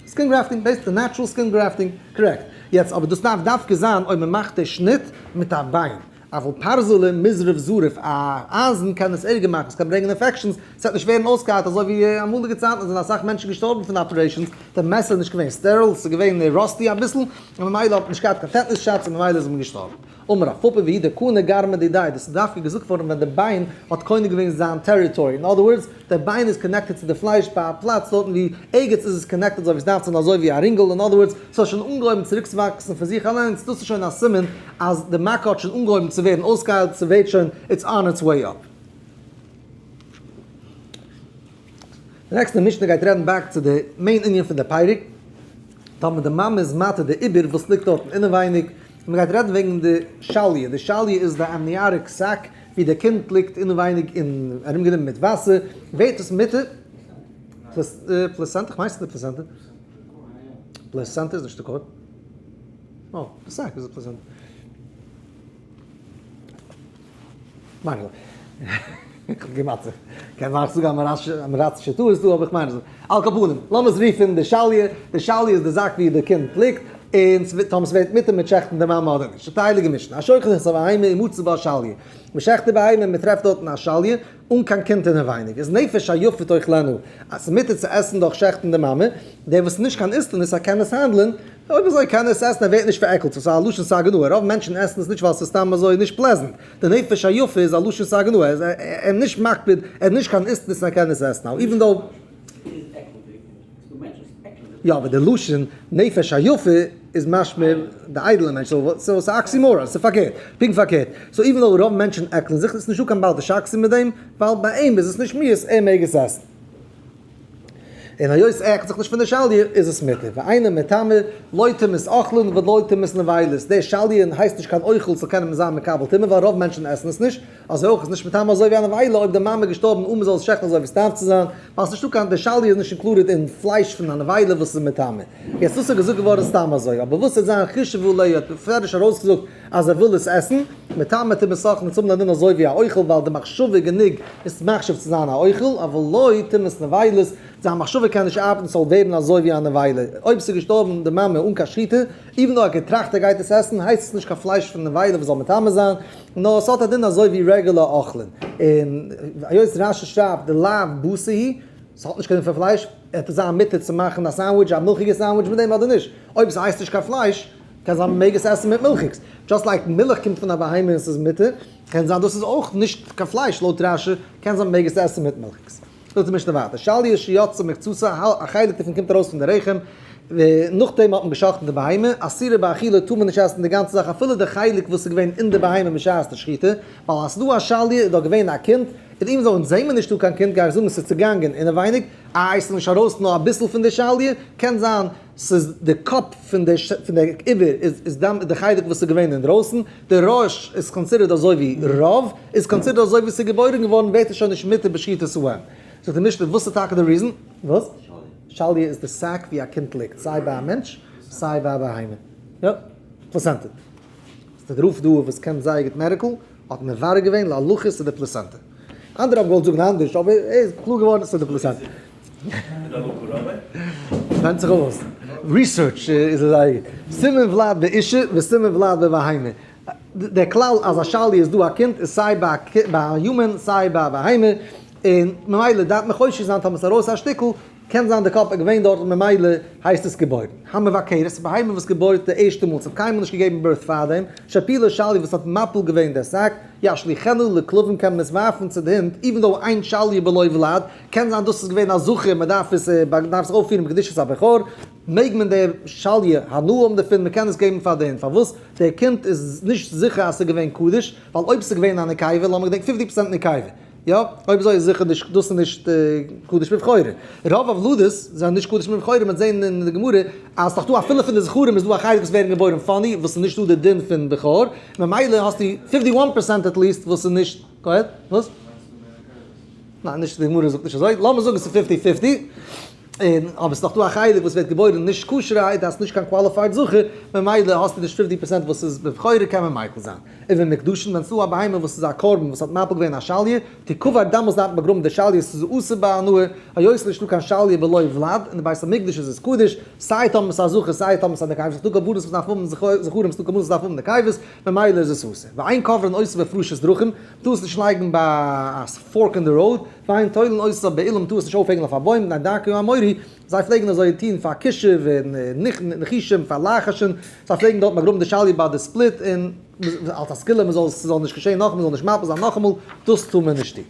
skin grafting basically natural skin grafting correct יעצט אבער דאס דארף דווקא זיין אויב מ'מאכט די שניט מיט א ביין. אבל פרזלא מזרף זריף, א אייזן קען עס ערגער מאכן, עס קען ברענגען infections, עס וועט נישט ווערן אויסגעהיילט אזוי ווי אמאליגע צייטן זענען אסאך מענטשן געשטארבן פון operations, די מעסער איז נישט געווען sterile, עס איז געווען rusty אביסל, און ממילא האט מען נישט געהאט קיין tetanus shots און ממילא איז מען געשטארבן. אמר רב פפא והוא דקני גרמא דידיה, דאס איז דווקא געזאגט געווארן ווען די ביין האט קונה געווען זיין territory, אין other words, די ביין איז connected צו די פלייש ביי א פלאץ דארטן ווי ערגעץ איז עס connected אזוי ווי עס דארף צו זיין אזוי ווי א רינגל, אין other words, ס'האט שוין אנגעהויבן צוריקצווואקסן פון זיך אליינס, דאס איז שוין א סימן אז די מכה האט שוין אנגעהויבן צו ווערן אויסגעהיילט, ס'ווערט שוין, it's on its way up. די נעקסטע משנה גייט רעדן back צו די main ענין פון די פרק, טאמער די מאמע איז מתיר די עובר וואס ליגט דארטן אינעווייניג, און מ'גייט רעדן וועגן די שליה, די שליה איז די amniotic sac ווי די קינד ליגט אינעווייניג און ארומגענומען מיט וואסער, ווערט עס מותר? placenta? כ'מיין ס'איז די placenta. placenta איז נישט די cord. אה, די sac איז די placenta. מיין איך. איך האב געמאכט זיך. קען זיין איך זאג א מראצישע טעות דא, אבער איך מיין אזוי. על כל פנים, לאמיר עס רופן די שליה. די שליה איז די זאק ווי די קינד ליגט. און טאמער ס'ווערט מותר מיט שעכטן די מאמע אדער נישט. זאגט די הייליגע משנה, השוחט את הבהמה ומצא בה שליה, מ'שעכט די בהמה און מ'טרעפט דארטן א שליה אן קיין קינד אינעווייניג, איז נפש היפה תאכלנה, אז ס'איז מותר צו עסן דורך שעכטן די מאמע, דער וואס איז נישט קיין איסטניס ער קען עס האנדלען, אויב אזוי קען ער עס עסן ער ווערט נישט פארעקלט, ס'איז א לשון סגי נהור, רוב מענטשן עסן עס נישט ווייל ס'איז סתם אזוי נישט pleasant, די נפש היפה איז א לשון סגי נהור, ער איז נישט מקפיד, ער איז נישט קיין איסטניס און ער קען עס עסן, even though. יא אבער די לשון נפש היפה איז משמע די איידעלע מענטש, so ס'איז א oxymoron, ס'איז פארקערט, פונקט פארקערט, so even though רוב מענטשן עקלען זיך איז נישטא קיין בל תשקצו מיט דעם, ווייל ביי אים איז עס נישט מיאוס ער מעג עס עסן. און היות ער עקלט זיך נישט פון די שליה איז עס מותר, ואינה מטמאה לא טומאת אוכלין ולא טומאת נבילות, די שליה הייסט נישט קיין אוכל ס'זאל קענען זיין מקבל טומאה ווייל רוב מענטשן עסן עס נישט, אזוי אויך איז נישט מטמא אזוי ווי א נבילה אויב די מאמע איז געשטארבן אן מ'זאל עס שעכטן אזוי ווי עס דארף צו זיין, ווייל ס'נישטא קיין די שליה איז נישט included אין פלייש פון א נבילה וואס איז מטמא. יעצט דאס איז געזאגט געווארן סתם אזוי, אבער וואס וועט זיין חשבו עליה האט בפירוש ארויסגעזאגט אז ער וויל עס עסן, מטמא טומאת אוכלין צום לדין אזוי ווי א אוכל ווייל די מחשבה גענוג איז מחשיב צו זיין א אוכל, אבל לא טומאת נבילות, זיין מחשבה קען נישט ארבעטן ס'זאל ווערן אזוי ווי א נבילה, אויב ס'איז געשטארבן די מאמע אן קיין שחיטה, even though ער האט געטראכט ער גייט עס עסן, הייסט עס נישט קיין פלייש פון נבילה וואס זאל מטמא זיין, נאר עס האט א דין אזוי ווי רעגולער אוכלין, און היות רשי שרייבט דלאו בשר הוא, ס'האט נישט קיין דין פון פלייש, וועט עס זיין מותר צו מאכן א sandwich, א מילכיגע sandwich מיט דעם אדער נישט? אויב עס הייסט נישט קיין פלייש, קען זיין מ'מעג עס עסן מיט מילכיגס. just like מילך קומט פון א בהמה און ס'איז מותר, קען זיין דאס איז אויך נישט קיין פלייש לויט רשי, קען זיין מ'מעג עס עסן מיט מילכיגס. זאגט די משנה ווייטער, שליה שיצאה מקצתה, א חלק דערפון קומט ארויס פון די רחם, נאכדעם האט מען גע'שחט'ן די בהמה, אסורה באכילה טאר מען נישט עסן די גאנצע זאך אפילו די חלק וואס איז געווען אין די בהמה בשעת די שחיטה, ווייל אז ס'איז דא א שליה איז דאך געווען א קינד, און even though אונז זעמער נישטא קיין קינד גיי איך זאגן ס'איז צוגאנגען אינעווייניג, איי ס'איז נישט ארויס נאר אביסל פון די שליה, קען זיין ס'איז די קאפ פון די פון די עובר איז איז די חלק וואס איז געווען אינדרויסן, די ראש איז considered אזוי ווי רוב איז considered אזוי ווי ס'איז געבוירן געווארן ווערט עס שוין נישט מותר בשחיטת האם. זאגט די משנה וואס איז טאקע די reason? וואס? שליה איז די sac ווי א קינד ליגט, סיי ביי א מענטש סיי ביי א בהמה. יא, placenta. ס'איז דער רב דא וואס קען זייער גוט medical האט מברר געווען להלכה ס'איז די placenta. אנדערע האבן געוואלט זאגן אנדערש אבער ער איז קלאר געווארן ס'איז די placenta. ווענדט זיך אויס. research איז ער זייער גוט. סימן ולד באישה וסימן ולד בבהמה. דער כלל אז א שליה איז דא א קינד איז סיי ביי א human סיי ביי א בהמה, און ממילא דארף מען חושש זיין טאמער ס'איז ארויס א שטיקל, קען זיין די קאפ איז געווען דארט און ממילא הייסט עס געבוירן. המבכרת, בהמה וואס געבוירט די ערשטע מאל, ס'האט קיינמאל נישט געגעבן birth פארדעם, שהפילה שליה וואס האט מפיל געווען דער sac, ישליכנה לכלבים קען מען עס ווארפן צו די הינט, even though אין שליה בלא ולד, קען זיין דאס איז געווען א זכר מען דארף עס מען דארף זיך אויפפירן בקדושת הבכור, מעג מען די שליה הנאה האבן דערפון, מען קען עס געבן פאר די הינט, פארוואס? דער קינד איז נישט זיכער אז ס'איז געווען קדוש, ווייל אויב ס'איז געווען א נקבה, לאמיר געדענקען fifty percent נקבה, יא, אויב אזוי איז זיכער נישט, דאס איז נישט קדוש בבכורה. רוב הוולדות זענען נישט קדוש בבכורה, מ'וועט זען אין די גמרא אז ס'דאך דא אפילו פון די זכרים איז דא א חלק וואס ווערן געבוירן funny וואס איז נישט דא די דין פון בכור, ממילא האסטו fifty one percent at least וואס איז נישט, go ahead, וואס? ניין נישט די גמרא זאגט נישט אזוי, לאמיר זאגן ס'איז fifty fifty. און אבער ס'איז דאך דא א חלק וואס ווערט געבוירן נישט כשר'ערהייט, דאס נישט קיין qualified זכר, ממילא האסטו נישט fifty percent וואס איז בבכורה קען מען מיקל זיין. ובמוקדשין ווען ס'דא א בהמה וואס איז א קרבן וואס האט מפיל געווען א שליה, תקבר דאמאלס דארף מען באגראבן די שליה ס'איז אסור בהנאה, היות ס'איז נישטא קיין שליה בלא ולד, אין די בית המקדש איז עס קדוש, סיי טאמער ס'איז א זכר סיי טאמער ס'איז א נקבה, ס'איז דא קרבנות וואס דארף האבן זכרים ס'דא קרבנות וואס דארף האבן נקבות, ממילא איז עס אסור. ואין קוברין אותה בהפרשת דרכים, מ'טאר עס נישט לייגן ביי א fork אין די road, ואין תולין אותה באילן מ'טאר עס נישט אויפהענגען אויף א בוים, מפני דרכי האמורי, זיי פלעגן אזוי טון פאר כישוף און ניחושים פאר לחשים, זיי פלעגן דארט באגראבן די שליה ביי די split און אלס א סגולה מ'זאל ס'זאל נישט געשען נאכאמאל מ'זאל נישט מפיל זיין נאכאמאל, דאס טאר מען נישט טון.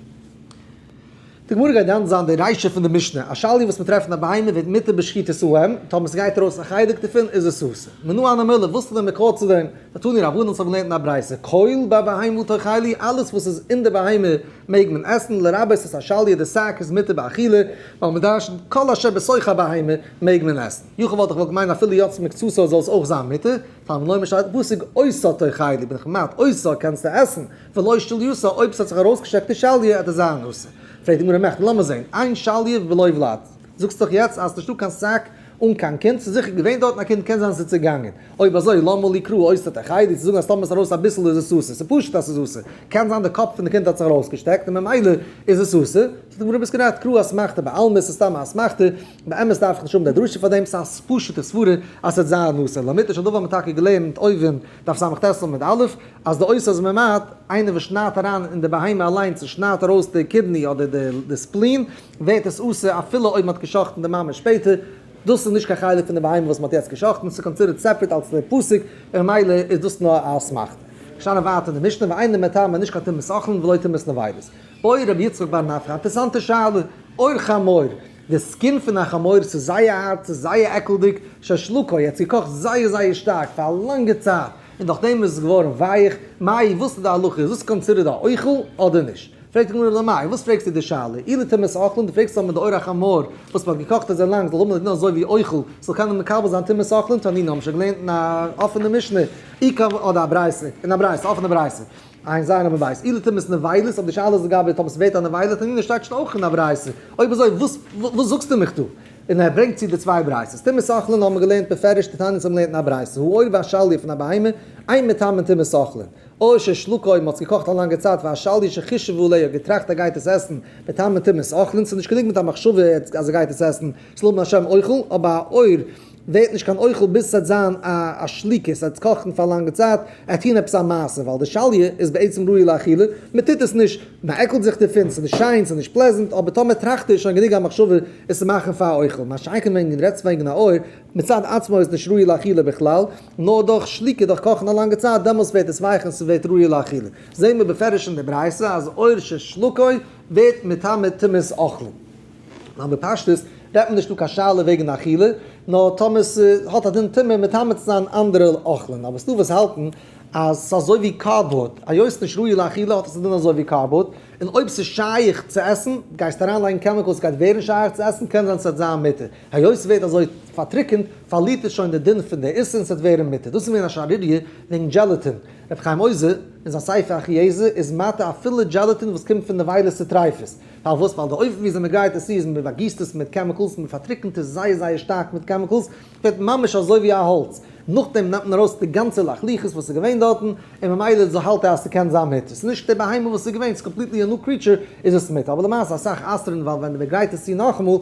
די גמרא גייט דן זיין די רישא פון די משנה, א שליה וואס מ'טרעפט אין א בהמה ווערט מותר בשחיטת האם, טאמער ס'גייט ארויס א חלק דערפון איז עס אסור. מנא הני מילי, וואס איז די מקור צו דעם? תנו רבנן האבן געלערנט אין א ברייתא, כל בבהמה תאכלו, אלעס וואס איז אין די בהמה מעג מען עסן, לרבות את השליה, די sac איז מותר באכילה, ווייל מען דרש'נט כל אשר בתוך הבהמה מעג מען עסן. יכול וואלט איך וואלט געמיינט אפילו יצא מקצתו זאל עס אויך זיין מותר, תלמוד לומר שטייט אין פסוק אותה תאכלו, בין איך ממעט אותה קענסטו עסן, ולא שלייתה, אויב ס'האט זיך ארויסגעשטעקט די שליה וועט עס זיין אסור. פרעגט די גמרא מכדי, לאמיר זען, אין שליה בלא ולד, זאגסט דאך יעצט אז ס'נישטא קיין sac. אן קיין קינד, ס'איז זיכער געווען דארטן א קינד, קען זיין ס'איז צעגאנגען. אויב אזוי למה לי קרא עושה תחיידי צו זאגן אז טאמער ס'איז ארויס אביסל איז עס אסור, ס'איז פשוט אז ס'איז אסור, קען זיין די קאפ פון די קינד האט זיך ארויסגעשטעקט און ממילא איז עס אסור, זאגט די גמרא ביסט גערעכט קרא אסמכתא בעלמא ס'איז סתם א אסמכתא, באמת דארף איך נישט האבן די דרשה פאר דעם, ס'איז א פשוטע סברה אז ס'וועט זיין אסור, לאמיתו של דבר האט מען טאקע געלערנט אויבן דף סט עמוד א' אז די עושה איז ממעט, איינער וואס שניידט אריין אין די בהמה אליינס און שניידט ארויס די kidney אדער די spleen ווערט עס אסור אפילו אויב מ'האט גע'שחט'ן די מאמע שפעטער, דאס איז נישט קיין חלק פון די בהמה וואס מ'האט יעצט גע'שחט'ן, ס'איז considered separate אלס די פסוק, און ממילא איז דאס נאר א אסמכתא. געשטאנען ווייטער אין די משנה ואינו מטמא נישט קיין טומאת אוכלין ולא טומאת נבילות. בעי רבי יצחק בר נפחא, אינטערעסאנטע שאלה, עור חמור, די skin פון א חמור ס'איז זייער הארט ס'איז זייער עקלדיג, ששלקו, ער האט עס געקאכט זייער זייער שטארק פאר א לאנגע צייט, און נאכדעם איז עס געווארן ווייך, מאי וואס איז די הלכה איז דאס considered א אוכל אדער נישט? פרעגט די גמרא למאי וואס פרעגסטו די שאלה, אי לטומאת אוכלין, דו פרעגסט אויב מיט די עור החמור וואס מ'האט געקאכט אזוי לאנג זאל האבן א דין אזוי ווי אוכל, זאל קענען מקבל זיין טומאת אוכלין, תנינא האבן שוין געלערנט אין א אפענע משנה, איכא אדער א ברייתא, אין א ברייתא, אפענע ברייתא, עיין ז עמוד ב', אי לטומאת נבילות, אויב די שאלה איז לגבי טאמער ס'ווערט א נבילה, תנינא שטייט שוין אויך אין א ברייתא, אויב אזוי וואס וואס זאגסטו מיך דא? און ער ברענגט צו די צוויי ברייתות. טומאת אוכלין האבן מיר געלערנט בפירוש, דתניא האבן געלערנט אין א ברייתא, העור והשליה פון א בהמה, אין מטמאין טומאת אוכלין. עור ששלקו, מ'האט עס געקאכט א לאנגע צייט, והשליה שחישב עליה, האט געטראכט ער גייט עס עסן, מטמאין טומאת אוכלין, ס'איז נישט גענוג מיט א מחשבה אז ער גייט עס עסן, ס'זאל האבן א שם אוכל, אבער א עור ווערט נישט קיין אוכל ביז ס'וועט זיין א שליקה, ס'וועט קאכן פאר א לאנגע צייט, ער טוהן עפעס א מעשה, ווייל די שליה איז בעצם ראוי לאכילה, מ'טוט עס נישט, מ'עקלט זיך דערפון, ס'איז נישט שיין, ס'איז נישט pleasant, אבער טאמער טראכט ער איז שוין גענוג א מחשבה עס צו מאכן פאר א אוכל, מה שאין כן ווען דו רעדסט וועגן א עור, מצד עצמו איז נישט ראוי לאכילה בכלל, נאר דורך שליקה, דורך קאכן א לאנגע צייט, דעמאלס ווערט עס ווייך און ס'ווערט ראוי לאכילה. זעהן מיר בפירוש אין די ברייתא אז עור ששלקו ווערט מטמא טומאת אוכלין. נאר בפשטות רעדט מען נישט דא קיין שאלה וועגן אכילה, נאר טאמער ס'האט א דין טומאה מטמא צו זיין אנדערע אוכלין, אבער ס'דא וואס האלטן אז ס'איז אזוי ווי cardboard, היות ס'נישט ראוי לאכילה האט עס א דין אזוי ווי cardboard, און אויב ס'איז שייך צו עסן, גייסט אריינלייגן chemicals ס'גייט ווערן שייך צו עסן, קען זיין ס'וועט זיין מותר, היות ס'ווערט אזוי פארטריקענט פארלירט עס שוין די דין פון די איסור און ס'וועט ווערן מותר, דאס איז געווען א שערוריה וועגן gelatin, רבי חיים עוזר אין זיין ספר אחיעזר איז מתיר אפילו gelatin וואס קומט פון נבילות וטריפות, פארוואס? ווייל די אופן וויאזוי מען גרייט עס צו איז מען באגיסט עס מיט chemicals, מען פארטריקענט עס זייער זייער שטארק מיט chemicals, ווערט ממש אזוי ווי א האלץ, נאכדעם נעמט מען ארויס די גאנצע לחלוחית וואס איז געווען דארטן, און ממילא זאל האלט ער אז ס'קען זיין מותר, ס'איז נישט די בהמה וואס איז געווען, ס'איז completely א new creature איז עס מותר, אבער למעשה אסאך אסר'ן ווייל ווען מען גרייט עס צו נאכאמאל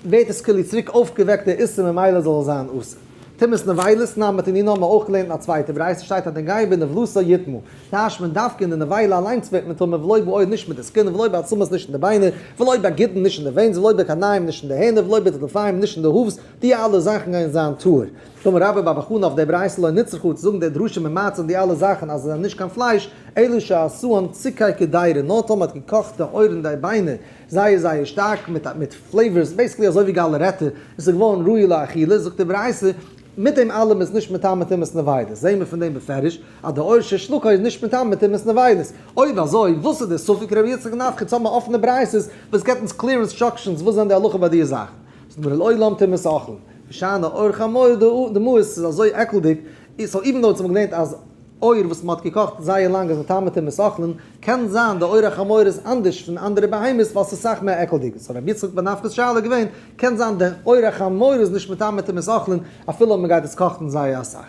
ווערט עס כאילו צוריק אויפגעוועקט די איסור ממילא זאל עס זיין אסור. טומאת נבילות נמי תנינא האבן מיר אויך געלערנט אין א צווייטע ברייתא שטייט הנוגע בנבלתה יטמא, טייטשט מען דווקא אין די נבילה אליינס ווערט מען טמא ולא בעור נישט מיט די skin ולא בעצמות נישט אין די ביינער ולא בגידין נישט אין די veins ולא בקרניים נישט אין די הערנער ולא בטלפיים נישט אין די hooves, די אלע זאכן גייען זיין טהור. אמר רבה בר בר חנה אויף די ברייתא לא נצרכה צו זאגן די דרשה ממעט זיין די אלע זאכן אז זיי זענען נישט קיין פלייש אלא שעשאן ציקי קדירה נאר טאמער האט געקאכט די עור און די ביינער זייער זייער שטארק מיט מיט flavors, basically אזוי ווי גאלערעטע, און ס'איז געווארן ראוי לאכילה, זאגט די ברייתא, מיט דעם אלעם איז נישט מטמא טומאת נבילות, זעהן מיר פון דעם בפירוש אז די עור ששלקו איז נישט מטמא טומאת נבילות, אויב אזוי וואס איז די ספק רבי יצחק נפחא צו האבן א אפענע ברייתות וואס געבט אונז clear instructions וואס זענען די הלכה ביי די זאכן? זאגט מיר לעולם טומאת אוכלין, ושאני עור חמור דמאיס ס'איז אזוי עקלדיג, so even though אונז האבן געלערנט אז עור וואס מ'האט געקאכט זייער לאנג איז מטמא טומאת אוכלין, קען זיין די עור החמור איז אנדערש פון אנדערע בהמות ווייל ס'איז סאך מער עקלדיג, so רבי יצחק בר נפחא'ס שאלה איז געווען, קען זיין די עור החמור איז נישט מטמא טומאת אוכלין אפילו אויב מ'גייט עס קאכן זייער אסאך.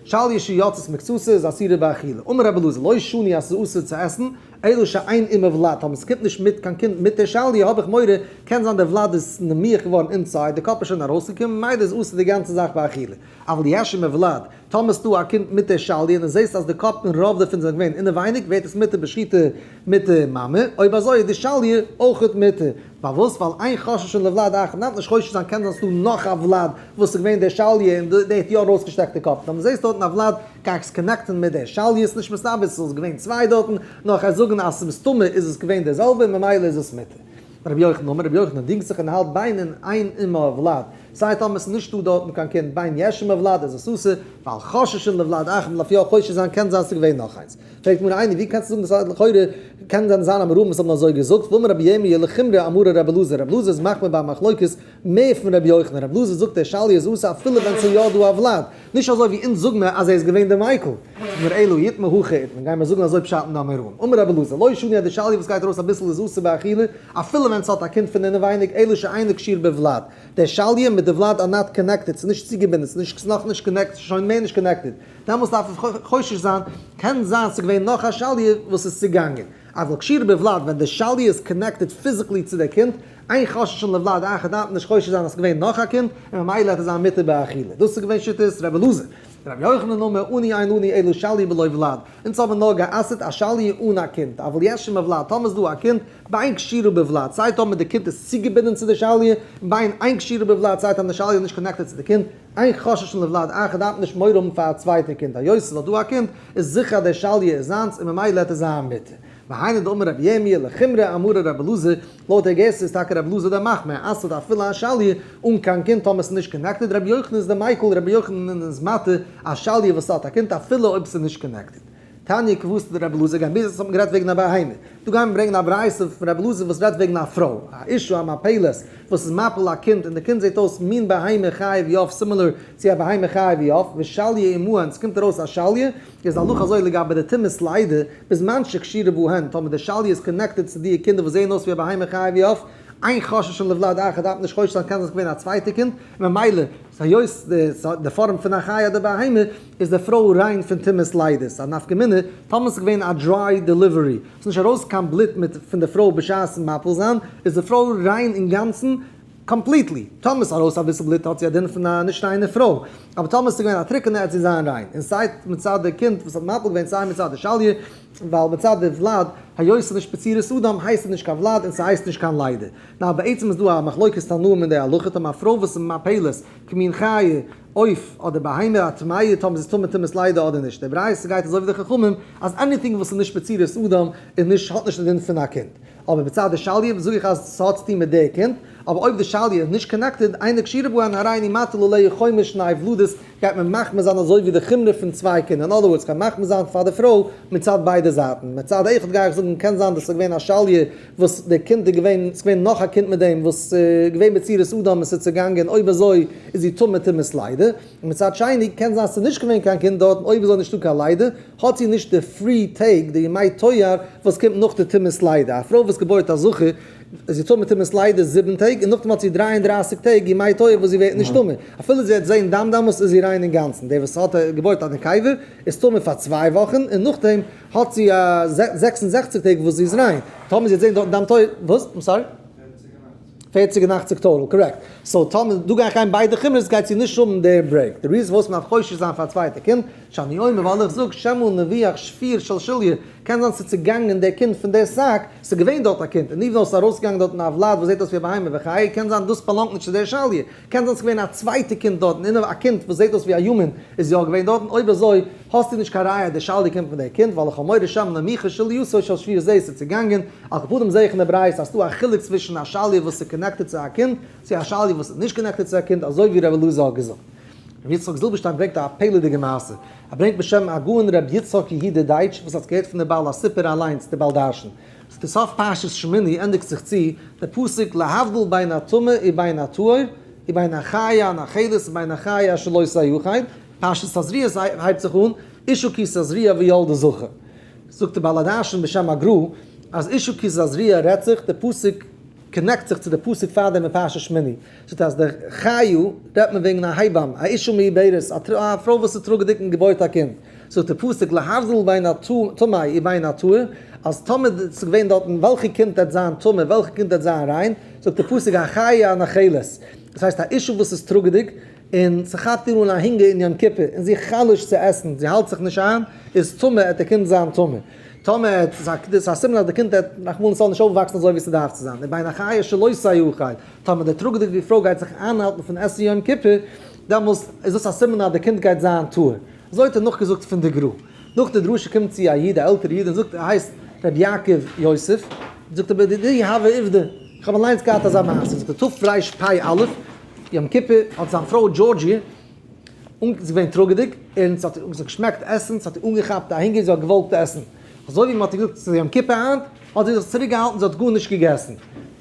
שליה שיצאת מקצתה איז אסורה באכילה. אמר רבי אלעזר, לא שנו אז ס'איז אסור צו עסן, אלא שאין עמה ולד, טאמער ס'קומט נישט מיט קיין קינד מיט די שליה האב איך מורא, קען זיין די ולד איז נמיח געווארן inside, די קאפ איז שוין ארויסגעקומען, ממילא איז אסור די גאנצע זאך באכילה. אבל יש עמה ולד, טאמער איז דא א קינד מיט די שליה און דו זעסט אז די קאפ און רוב דערפון זענען געווען אינעווייניג ווערט עס מותר בשחיטה מיט די מאמע, אויב אזוי איז די שליה אויכעט מותר. פארוואס? ווייל אין חוששין לוולד אחר, מ'דארף נישט חושש זיין קען זיין ס'דא נאך א ולד וואס איז געווען די שליה און די האט יא ארויסגעשטעקט די קאפ, טאמער זעסט דארטן א ולד גיי איך עס connect ן מיט די שליה, ס'נישט מסתבר ס'איז געווען צוויי דארטן, נאר כ'גיי זאגן אז ס'מסתמא איז עס געווען די זעלבע און ממילא איז עס מותר. רבי יוחנן אמר, רבי יוחנן דינגט זיך און האלט בין אין אין עמה ולד, סיי טאמער ס'איז נישטא דארטן קיין קינד בין יש עמה ולד איז עס אסור, ווייל חוששין לוולד אחר מ'דארף יא חושש זיין קען זיין ס'איז געווען נאך איינס. פרעגט מיר איינער ווי קענסטו זאגן דאס אז לכאורה קען דען זיין אמוראים וואס האבן אזוי געזאגט, ואמר רבי ירמי' לחומרא אמרה רבי אלעזר, רבי אלעזר איז מחמיר ביי א מחלוקת מער פון רבי יוחנן, רבי אלעזר זאגט דער שליה איז אסור אפילו ווען ס'איז יא דא א ולד, נישט אזוי ווי אונז זאג מיר אז ער איז געווען דער מיקל. זאג מיר אלא איתמר הכי איתמר, גיימיר זאגן אזוי פשט אין די אמוראים. אמר רבי אלעזר, לא שנו אז די שליה וואס גייט ארויס אביסל איז אסור באכילה, אפילו ווען ס'האט א קינד פון אינעווייניג, אלא שאינו קשור בוולד. דער שליה מיט די ולד are not connected, ס'איז נישט צוגעבינדן, ס'איז נישט, ס'איז נאכנישט connected, ס'איז שוין מער נישט connected. דעמאלס דארף איך חושש זיין, קען זיין ס'איז געווען נאך א שליה וואס איז צוגאנגען. אבל קשורה בוולד, ווען די שליה איז connected physically צו דער קינד, אין חוששין לוולד אחר דארף מען נישט חושש זיין אז ס'איז געווען נאך א קינד, און ממילא וועט עס זיין מותר באכילה. דאס איז געווען שיטת רבי אלעזר. רבי יוחנן אמר אנו אין לנו אלא שליה בלא ולד, אונז האבן נאר גע'אסר'ט א שליה אן א קינד, אבל יש עמה ולד, טאמער איז דא א קינד, בין קשורה בוולד, סיי טאמער די קינד איז צוגעבינדען צו די שליה, בין אין קשורה בוולד, סיי טאמער די שליה איז נישט connected צו די קינד, אין חוששין לוולד אחר דארף מען נישט מורא האבן פאר א צווייטע קינד, היות ס'איז דאך דא א קינד, איז זיכער אז די שליה איז זיינס און ממילא העט עס זיין מותר. והיינו דאמר רבי ירמי' לחומרא אמרה רבי אלעזר, לויט דער גירסא איז טאקע רבי אלעזר דער מחמיר, ער אסר'ט אפילו א שליה אן קיין קינד טאמער ס'איז נישט connected, רבי יוחנן איז דער מיקל, רבי יוחנן איז מתיר א שליה וואס האט א קינד אפילו אויב ס'איז נישט connected. תניא כוותיה דרבי אלעזר גיין ביז עס האט מען גערעדט וועגן א בהמה. דא גייען מיר ברענגען א ברייתא פון רבי אלעזר וואס רעדט וועגן א פרוי, א אישה המפלת, וואס איז מפיל א קינד און די קינד זעט אויס מין בהמה חיה ועוף similar צו א בהמה חיה ועוף, ושליה עמה און ס'קומט ארויס א שליה, איז די הלכה אזוי לגבי די טומאת לידה, בזמן שקשורה בהן, טאמער די שליה איז connected צו די קינדער וואס זעען אויס ווי א בהמה חיה ועוף, אין חוששין לוולד אחר דארף מען נישט חושש זיין קען זיין ס'איז געווען א צווייטע קינד, און ממילא היות די פארעם פון א חיה אדער בהמה איז די פרוי ריין פון טומאת לידה, ס'איז א נפקא מינה טאמער ס'איז געווען א dry delivery, ס'איז נישט ארויס קיין בלוט מיט פון די פרוי בשעת'ן מפיל זיין, איז די פרוי ריין אינגאנצן, completely, טאמער ס'איז ארויס אביסל בלוט האט זי א דין פון א נישט ריינע פרוי, אבער טאמער ס'איז געווען א טרוקענע העט זי זיין ריין, און סיי מצד די קינד וואס האט מפיל געווען סיי מצד די שליה, ווייל מצד די ולד, היות ס'איז נישט בצורת אדם הייסט עס נישט קיין ולד און ס'הייסט נישט קיין לידה. נאר בעצם איז דא א מחלוקת תנאים אין די הלכה טאמער א פרוי וואס איז מפלת כמין חיה, עוף, אדער בהמה א טמאה טאמער זי איז טמא טומאת לידה אדער נישט, די ברייתא גייט אזוי ווי די חכמים אז anything וואס איז נישט בצורת אדם איז נישט האט נישט די דין פון א קינד. אבער מצד די שליה זאג איך אז ס'האט צוטון מיט די קינד, אבער אויב די שליה איז נישט connected, אינה קשורה בהן הריני מטיל עליה חומר שני ולדות, גייט מען מחמיר זיין אזוי ווי די חומרא פון צוויי קינדער, אין other words כ'גיי מחמיר זיין פאר די פרוי מצד ביידע זייטן, מצד אחד גיי איך זאגן קען זיין דאס איז געווען א שליה וואס די קינד איז געווען, ס'איז געווען נאך א קינד מיט דעם וואס איז געווען בצורת אדם און ס'איז צעגאנגען, אויב אזוי איז זי טמא טומאת לידה. און מצד שני קען זיין ס'איז נישט געווען קיין קינד דארט און אויב איז נישטא קיין לידה האט זי נישט די free טעג די ימי טוהר וואס קומט נאך די טומאת לידה, א פרוי וואס געבוירט א זכר איז זי טמא טומאת לידה זיבן טעג און נאכדעם האט זי 33 טעג ימי טוהר וואס זי ווערט נישט טמא, אפילו זי וועט זען דם דאמאלס איז זי ריין אינגאנצן, די וואס האט געבוירט א נקבה איז טמא פאר צוויי וואכן און נאכדעם האט זי א 66 טעג וואס זי איז ריין, טאמער זי וועט זען דארטן דם טוהר, וואס? I'm sorry? 40 און 80 total, correct. So טאמער דא גיי איך גיין ביידע חומרות גייט זי נישט האבן די break. די reason פארוואס מ'דארף חושש זיין פאר א צווייטע קינד, שאני אומר ווייל איך זאג שמא נביח שפיר של שליה, קען זיין ס'איז צוגאנגען דער קינד פון דער sack, ס'איז געווען דארט א קינד, און even though ס'איז ארויסגעגאנגען דארטן א ולד וואס זעט אויס ווי א בהמה וחיה, קען זיין דאס באלאנגט נישט צו דער שליה, קען זיין ס'איז געווען א צווייטע קינד דארטן, און א קינד וואס זעט אויס ווי א human איז יא געווען דארטן, אויב אזוי האסטו נישט קיין ראיה אז די שליה קומט פון דער קינד, ווייל איך האב מורא שמא נמיחה שלייתו של שפיר זה ס'איז צוגאנגען, על כל פנים זעה איך אין די ברייתא אז ס'דא א חילוק צווישן א שליה וואס איז connected צו א קינד, צו א שליה וואס איז נישט connected צו א קינד, אזוי ווי ר' אלעזר האט געזאגט. ר' יצחק זילבערשטיין ברענגט א פלא'דיגע מעשה. ער ברענגט בשם הגאון ר' יצחק יהודה דייטש וואס האט געהערט פון דער בעל הסיפור אליינס, דער בעל דרשן. די סוף פרשת שמיני ענדיגט זיך צו דער פסוק להבדיל בין הטמא ובין הטהור, ובין החיה הנאכלת ובין החיה אשר לא תאכל, פרשת תזריע הייבט זיך אן, אשה כי תזריע וילדה זכר. זאגט דער בעל הדרשן בשם הגרא אז אשה כי תזריע רעדט זיך, די פסוק connect זיך צו די פסוק פארדעם אין פרשת שמיני, זאגט אז די חיו רעדט מען וועגן א הייבאם, א אישה מעוברת, א פרוי וואס איז טראגעדיג און געבוירט א קינד, זאגט די פסוק להבדיל בין הטמא ובין הטהור, אז טאמער ס'איז געווען דארטן וועלכע קינד וועט זיין טמא וועלכע קינד וועט זיין ריין, זאגט די פסוק החיה הנאכלת, דאס הייסט א אישה וואס איז טראגעדיג, און ס'כאפט איר אן א הונגער אין יום כיפור, און זי חלש'ט צו עסן, זי האלט זיך נישט איין, איז טמא, עט די קינד זיין טמא. טאמער עט ס'איז א סימן אז די קינד עט רחמנא לצלן נישט אויפוואקסן אזוי ווי ס'דארף צו זיין, ובין החיה שלא תאכל, טאמער די טראגעדיגע פרוי גייט זיך איינהאלטן פון עסן יום כיפור, דעמאלס איז דאס א סימן אז די קינד גייט זיין טהור. אזוי האט ער נאכגעזאגט פון די גרא. נאך די דרשה קומט צו א איד, א עלטערע איד, און זאגט, ער הייסט ר' יעקב יוסף, זאגט ער, בדידי הוה עובדא, איך האב אליינס געהאט אזא מעשה, זאגט ער, תרפ"א, יום כיפור האט זיין פרוי דזשארדזשיע אן זי געווען טראגעדיג און ס'האט איר זיך געשמעקט עסן, ס'האט איר אנגעכאפט א הונגער זי האט געוואלט עסן, אזוי ווי מ'האט איר געזאגט ס'איז יום כיפור היינט, האט זי זיך צוריק געהאלטן זי האט גארנישט געגעסן.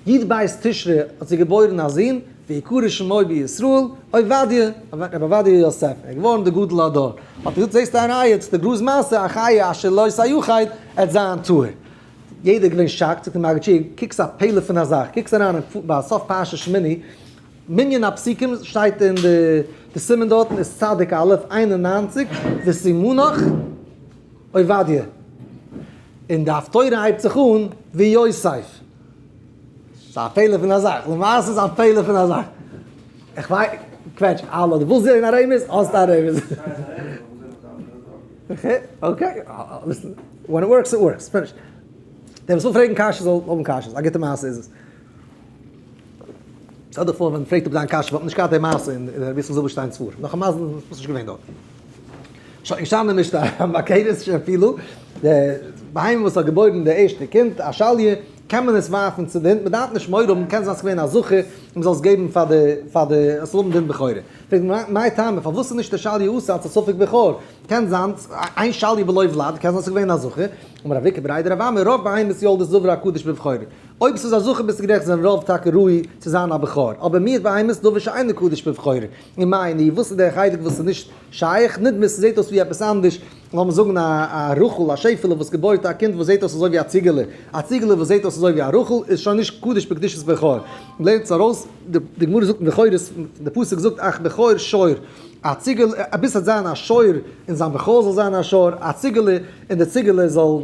י"ב תשרי האט זי געבוירן א זון. ויקרא שמו בישראל, עובדיה, רבי עובדיה יוסף, ער איז געווארן די גדול הדור. האט ער געזאגט זעסטו א ראיה צו די גראז מעשה, החיה אשר לא תיחד, עט זיין טהור. יעדער איז געווען shocked, זאגט די מגיד שיעור, קוקסט א פלא פון א זאך, קוקסט אריין אין ביי סוף פרשת שמיני, מנין הפסוקים שטייט אין די סימן דארטן איז צדיק א', 91, וסימנך עובדיה. און די הפטורה הייבט זיך אן ויוסף. ס'איז א פלא פון א זאך, למעשה איז א פלא פון א זאך. איך ווייס, קוועטש, האלא, דו ווילסט זען א רמז? האסט א רמז. Okay, listen, when it works, it works, finish. דער וואס וויל פרעגן קשיות זאל האבן קשיות, א גוטע מעשה איז עס. שטעל דיך פאר ווען מ'פרעגט אפ דיין קשיא וואלט מען נישט געהאט די מעשה אין רבי יצחק זילבערשטיינ'ס ספרים, נאך א מזל ביסט נישט געווען דארט. שוין געשטאנען נישט א מכרת שאפילו, די בהמה וואס האט געבוירן די ערשטע קינד, א שליה, קען מען עס ווארפן צו די הינט, מען דארף נישט מורא האבן, קען זיין ס'איז געווען א זכר, און מען זאל עס געבן פאר די, פאר די, עס זאל האבן דין בכורה. פרעגט מען מאי טעמא, פארוואס איז נישט די שליה אסור אלס א ספק בכור? קען זיין, אין שליה בלא ולד, קען זיין ס'איז געווען א זכר, אמר רב איקא בריה דרב אמי, רוב בהמות יולדות דבר הקדוש בבכורה. אויב ס'איז א זכר ביסטו גערעכט זענען רוב טאקע ראוי צו זיין א בכור, אבער מיעוט בהמות דבר שאינו קדוש בבכורה. און מאי ניהו, וואס איז דער חלק וואס איז נישט שייך? נדמה ס'זעט אויס ווי עפעס אנדערש, לאמיר זאגן א רחל, א שעפעלע וואס געבוירט א קינד וואס זעט אויס אזוי ווי א ציגעלע, א ציגעלע וואס זעט אויס אזוי ווי א רחל איז שוין נישט קדוש בקדושת בכור. לערנט עס ארויס, די גמרא זאגט אין בכורות, די פסוק זאגט אך בכור שור, א ציגעלע, אביסל זאל זיין א שור און זיין בכור זאל זיין א שור, א ציגעלע און די ציגעלע זאל.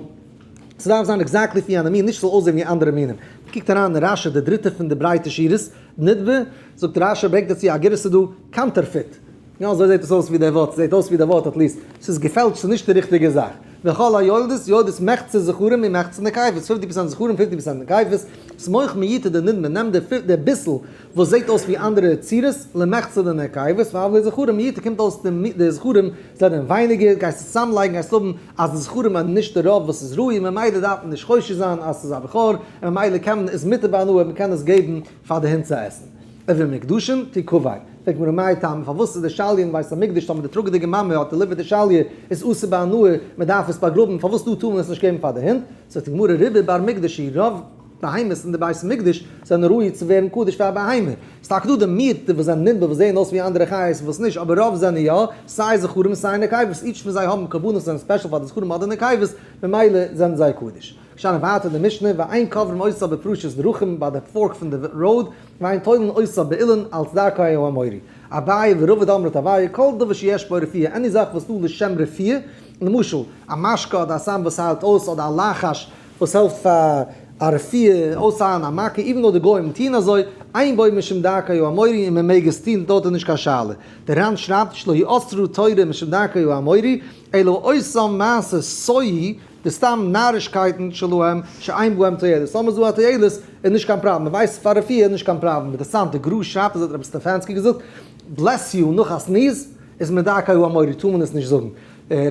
ס'דארף זיין exactly פון יענע מין, נישט ס'זאל אויסזען ווי אנדערע מינים. קוקט אריין אין רשי די דריטע פון די ברייטע שורות, נדבה, זאגט רשי ברענגט ער צו א גירסא דא, counterfeit. יא אזוי זעט עס אויס ווי דער ווארט, ס'זעט אויס ווי דער ווארט at least. ס'איז געפעלטשט, ס'איז נישט די ריכטיגע זאך. וכל היולדות, יולדות מחצה זכרים ומחצה נקבות, 50 percent זכרים 50 percent נקבות, סמוך מיעוטא דנדמה, נעם די ביסל וואס זעט אויס ווי אנדערע צורות, למחצה דנקבות, והוו להו זכרים מיעוטא קומט אויס די זכרים זענען ווייניגער, גייסט עס צוזאמלייגן גייסט האבן אז די זכרים זענען נישט די רוב וואס איז ראוי, ממילא דארף מען נישט חושש זיין אז ס'איז א בכור, און ממילא קען מען איז מותר בהנאה מען קען עס געבן פאר די הינט צו עסן. ובמוקדשין תקבר. פרעגט גמרא מאי טעמא פארוואס איז די שליה אין בית המקדש טאמער די טראגעדיגע מאמע האט delivered די שליה איז אסור בהנאה מען דארף עס באגראבן פארוואס דא טאר מען עס נישט געבן פאר די הינט? זאגט די גמרא רובא בר מקדש הוא רוב בהמות אין די בית המקדש זענען ראוי צו ווערן קדוש פאר א בהמה. ס'איז טאקע דא די מיעוט וואס זענען נדבה וואס זעען אויס ווי אנדערע חיות און וואס נישט אבער רוב זענען יא סיי זכרים סיי נקבות each פון זיי האבן קרבנות וואס זענען special פאר די זכרים אדער נקבות ממילא זענען זיי קדוש. געשטאנען ווייטער אין די משנה ואין קוברין אותה בפרשת דרכים ביי די fork פון די road ואין תולין אותה באילן אלץ דרכי האמורי. אביי ורבא דאמרי תרוייהו כל דבר שיש בו רפואה any זאך וואס דא לשם רפואה למשל א משקה אדער א סם וואס היילט אויס אדער א לחש וואס העלפט פאר א רפואה, אויסהיילן א מכה, even though די גוים טוען אזוי, אין בו משום דרכי האמורי און מען מעג עס טון, דארט איז נישט קיין שאלה. דער רן שרייבט שלא יאסרו תורה משום דרכי האמורי, אלא אותם מעשה סואי, די סתם נארישקייטן שלהם שאין בהם תועלת, טאמער איז דא א תועלת איז נישט קיין פראבלעם, מען ווייסט פאר רפואה איז נישט קיין פראבלעם, אינטערעסאנט די גרא שרייבט אזוי האט רבי סטעפאנסקי געזאגט, bless you נאך א sneeze איז מדרכי האמורי טאר מען עס נישט זאגן.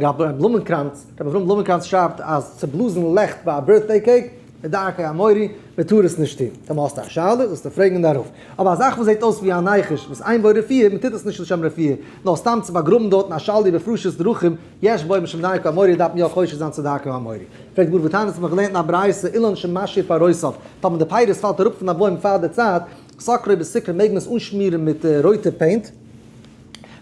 רבי בלומענקראנץ, רבי אברהם בלומענקראנץ שרייבט אז צו בלאזן לעכט ביי א birthday cake איז דרכי האמורי, מען טאר עס נישט טון. טאמער האסטו א שאלה זאלסטו פרעגן דערויף. אבער א זאך וואס זעט אויס ווי א ניחוש וואס אין בו רפואה, מען טוט עס נישט לשם רפואה, נאר סתם צו באגראבן דארטן א שליה בפרשת דרכים, יש בו משום דרכי האמורי דארף מען יא חושש זיין צו דרכי האמורי. פרעגט גמרא והתניא האט מען געלערנט אין א ברייתא אילן שמשיר פירותיו, טאמער די פירות פאלט אראפ פון א בוים פאר די צייט, סוקרו בסיקרא מעג מען עס אנשמירן מיט רויטע paint.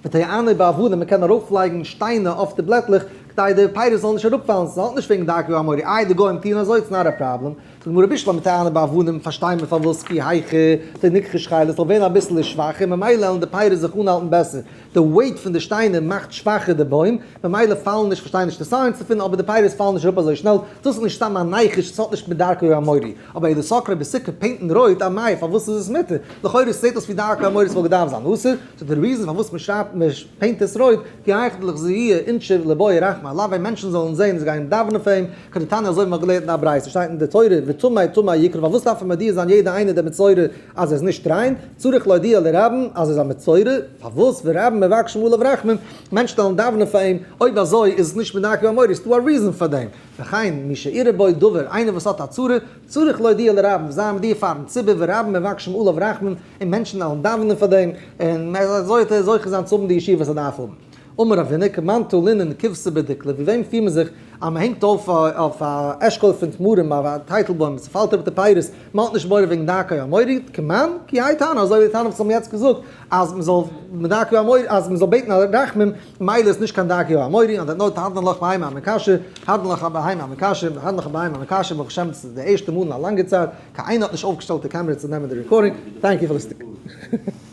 וטוענו באבנים, מען קען ארויפלייגן שטיינער אויף די בלעטלעך כדי די פירות זאלן נישט אראפפאלן, ס'האלט נישט וועגן דרכי האמורי, איי די גוים טוען אזוי, it's not א פראבלעם, זאגט די גמרא בשלמא טוענו באבנים, פארשטיי מיר פארוואס כי היכי דנכחוש חיילא, ס'זאל ווערן אביסל שוואכער, ממילא וועלן די פירות זיך אנהאלטן בעסער, די weight פון די שטיינער מאכט שוואכער די בוים, ממילא פאלן נישט, פארשטיי נישט די science דערפון, אבער די פירות פאלן נישט אראפ אזוי שנעל, דאס איז נישט סתם א ניחוש, ס'האט נישט מיט דרכי האמורי. אבער אלא סוקרו בסיקרא paint ן רויט, אמאי פארוואס איז עס מותר? לכאורה ס'זעט אויס ווי דרכי האמורי ס'וואלט געדארפט זיין אסור, so די reason פארוואס מ'שרייבט מ' paint עס רויט, כי היכי דליחזוה אינשי ליבעו רחמי עליה ווייל מענטשן זאלן זען און זיי גייען דאווענען פאר אים, כדתניא אזוי ווי מ'האט געלערנט אין א ברייתא שטייט אין די תורה וטמא טמא יקרא פארוואס דארף מען מודיע זיין יעדע איינער דער מצורע אז ער איז נישט ריין, צריך להודיע לרבים אז ער איז א מצורע, פארוואס ורבים מבקשים עליו רחמים, מענטשן וועלן דאווענען פאר אים, אויב אזוי איז עס נישט מדרכי האמורי, ס'דא א reason פאר דעם. וכן מי שאירע בו דבר, איינער וואס האט א צרה, צריך להודיע לרבים, זיי מודיע פארן ציבור ורבים מבקשים עליו רחמים, און מענטשן וועלן דאווענען פאר דעם, און אזוי וועט ער זוכה זיין צו האבן די ישועה וואס ער דארף האבן. אמר רבינא כמאן תלינן כבתא בדיקלא, ווי וועם פירט מען זיך אז מען הענגט אויף אויף א אשכול פון תמרים אויף א טייטלבוים, ס'פאלט אראפ די פירות, מען האט נישט מורא וועגן דרכי האמורי, כמאן כי האי תנא, אזוי ווי די תנא וואס האבן יעצט געזאגט אז מען זאל מדרכי האמורי, אז מען זאל בעטן א רחמים, מילא איז נישט קיין דרכי האמורי, און דערנאך הדרן עלך בהמה המקשה, הדרן עלך בהמה המקשה, הדרן עלך בהמה המקשה, ברוך השם ס'איז די ערשטע מאל אין א לאנגע צייט, קיין איינער האט נישט אויפגעשטעלט די קעמערע צו נעמען די recording, thank you for listening.